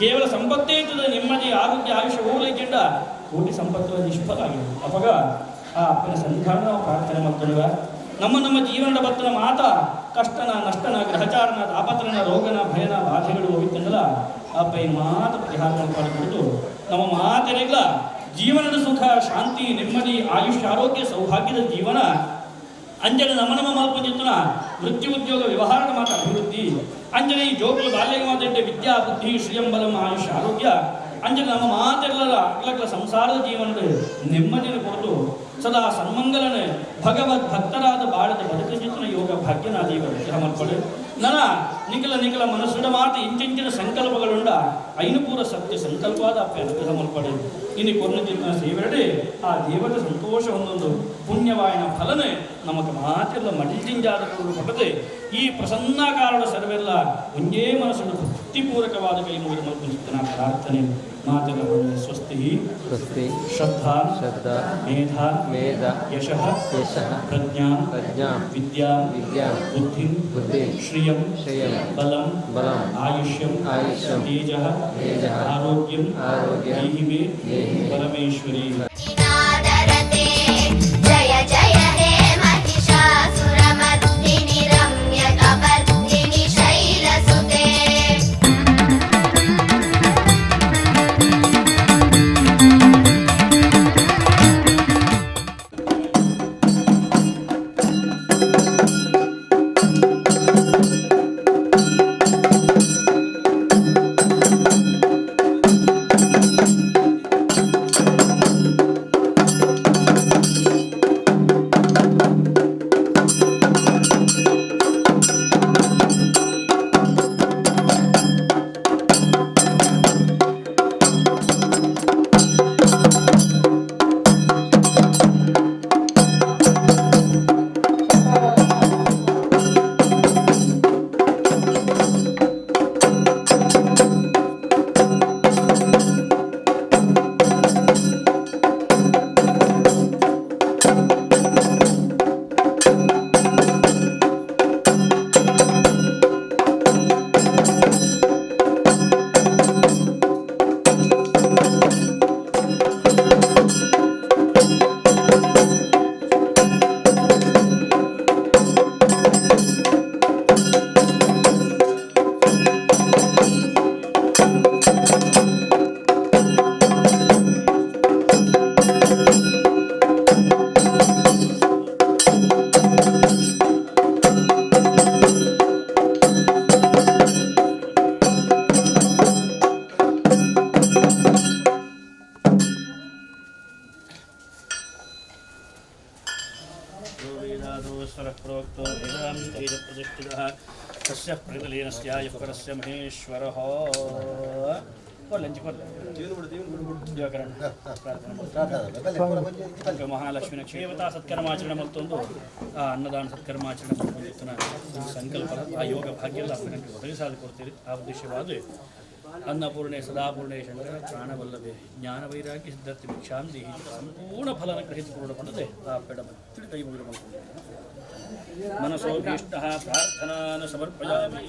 ಕೇವಲ ಸಂಪತ್ತೇ ಇರ್ತದೆ ನೆಮ್ಮದಿ ಆರೋಗ್ಯ ಆಯುಷ್ಯ ಹೋಗ್ಲಿಕ್ಕಿಂತ ಕೋಟಿ ಸಂಪತ್ತು ನಿಷ್ಫಲ ಆಗಿದೆ. ಅವಾಗ ಆ ಅಪ್ಪನ ಸನ್ನಿಧಾನ ನಾವು ಪ್ರಾರ್ಥನೆ ಮಾಡ್ತೇವೆ. ನಮ್ಮ ನಮ್ಮ ಜೀವನದ ಬತ್ತನ ಮಾತ ಕಷ್ಟನ ನಷ್ಟನ ಗ್ರಹಚಾರನ ತಾಪತ್ರನ ರೋಗನ ಭಯನ ಬಾಧೆಗಳು ಹೋಗಿತ್ತಂದಲ್ಲ ಅಪ್ಪ ಈ ಮಾತು ಪರಿಹಾರ ಮಾಡಿಕೊಟ್ಟು ನಮ್ಮ ಮಾತೆರೆಗಳ ಜೀವನದ ಸುಖ ಶಾಂತಿ ನೆಮ್ಮದಿ ಆಯುಷ್ಯ ಆರೋಗ್ಯ ಸೌಭಾಗ್ಯದ ಜೀವನ ಅಂಜನೆ ನಮ್ಮ ನಮ್ಮ ಮಲ್ಪಂಜಿತ್ತನ ವೃತ್ತಿ ಉದ್ಯೋಗ ವ್ಯವಹಾರದ ಮಾತು ಅಭಿವೃದ್ಧಿ ಅಂಜನೆ ಈ ಜೋಗುಲು ಬಾಲ್ಯ ಮಾತಂటే ವಿದ್ಯಾ ಬುದ್ಧಿ ಶ್ರೀಯಂಬಲಂ ಆಯುಷ್ಯ ಆರೋಗ್ಯ ಅಂಜನೆ ನಮ್ಮ ಮಾತೆಲ್ಲರ ಅಗ್ಲಗ್ಲ ಸಂಸಾರದ ಜೀವನದ ನೆಮ್ಮದಿನ ಕೊರತು ಸದಾ ಸನ್ಮಂಗಲನೆ ಭಗವದ್ ಭಕ್ತರಾದ ಬಾಳದ ಬದುಕಂಜಿತನ ಯೋಗ ಭಾಗ್ಯನಾದೀವ ವಿಗ್ರಹ ಮಲ್ಪಡು ನನ ನಿಖಲ ನಿಖಲ ಮನಸ್ಸುಡ ಮಾತು ಇಂಚಿಂಚಿನ ಸಂಕಲ್ಪಗಳುಂಡ ಐನುಪೂರ ಸತ್ಯ ಸಂಕಲ್ಪವಾದ ಅಪ್ಪ ಅನುಗ್ರಹ ಮಲ್ಪಡು ಇನ್ನು ಕೊರ್ನಜಿತನ ಸೇವೆರಡೆ ಆ ದೇವತೆ ಸಂತೋಷ ಒಂದೊಂದು ಪುಣ್ಯವಾಯನ ಫಲನೆ ನಮಗ ಮಾತೆಲ್ಲ ಮಡಿಲ್ಜಿಂಜಾದ ಪಡದೆ ಈ ಪ್ರಸನ್ನಾಕಾರಣ ಸರ್ವೆಲ್ಲ ಒಂದೇ ಮನಸ್ಸು ಭಕ್ತಿಪೂರ್ವಕವಾದ ಕೈ ಮುಗಿದು ಮಲ್ಪಂಜಿತನ ಪ್ರಾರ್ಥನೆ ಮಾತೆಲ್ಲ ಸ್ವಸ್ತಿ ಸ್ವಸ್ತಿ ಶ್ರದ್ಧಾ ಶ್ರದ್ಧಾ ಮೇಧಾ ಮೇಧ ಯಶಃ ಯಶಃ ಪ್ರಜ್ಞಾ ಪ್ರಜ್ಞಾ ವಿದ್ಯಾ ವಿದ್ಯಾ ಬುದ್ಧಿಂ ಬುದ್ಧಿಂ ಶ್ರಿಯಂ ಶ್ರಿಯಂ ಬಲಂ ಬಲಂ ಆಯುಷ್ಯಂ ಆಯುಷ್ಯಂ ತೇಜಃ ತೇಜಃ ಆರೋಗ್ಯಂ ಆರೋಗ್ಯಂ ದೇಹಿ ಮೇ ದೇಹಿ ಮೇ ಪರಮೇಶ್ವರಿ. ನಾದರತೆ ಜಯ ಜಯ ಹೇ ಮಹಿಷಾಸುರಮರ್ದಿನಿ ರಮ್ಯಕಪರ್ದಿನಿ ಶೈಲಸುತೆ. ಯಸ್ಯ ಪ್ರಗಲೀನಸ್ಯ ಯಃ ಪರಸ್ಯ ಮಹೇಶ್ವರಃ. ಕೊರ್ಲೆ ಅಂಚಿ ಕೊರ್ಲೆ. ದಿವಾಕರಣ್ಣ, ಪ್ರಾರ್ಥನೆ ಮಾಡ್ತಾರೆ. ಮಹಾಲಕ್ಷ್ಮಿನ ದೇವತಾ ಸತ್ಕರ್ಮಾಚರಣೆ ಮಲ್ತೊಂದು ಆ ಅನ್ನದಾನ ಸತ್ಕರ್ಮಾಚರಣೆ ಮಲ್ತೊಂದಿತ್ತನ ಸಂಕಲ್ಪ ಆ ಯೋಗ ಭಾಗ್ಯ ಎಲ್ಲ ನನಗೆ ಒದಗಿಸಾದ ಕೊಡ್ತೀರಿ. ಆ ಉದ್ದೇಶವಾದ ಅನ್ನಪೂರ್ಣೆ ಸದಾಪೂರ್ಣೆ ಶಂಕರ ಪ್ರಾಣವಲ್ಲಭೆ ಜ್ಞಾನ ವೈರಾಗ್ಯ ಸಿದ್ಧರ್ಥ ಭಿಕ್ಷಾಂ ದೇಹಿ ಸಂಪೂರ್ಣ ಫಲನ ಗ್ರಹಿಸಿಕೊಳ್ಳ ಪಡೆದೆ ಆ ಪೆಡ ಭಕ್ತಿ ಕೈ ಮುಗಿದು ಮನಸೋ ಭೀಷ್ಟ ಪ್ರಾರ್ಥನಾನ ಸಮರ್ಪಯಾಮಿ.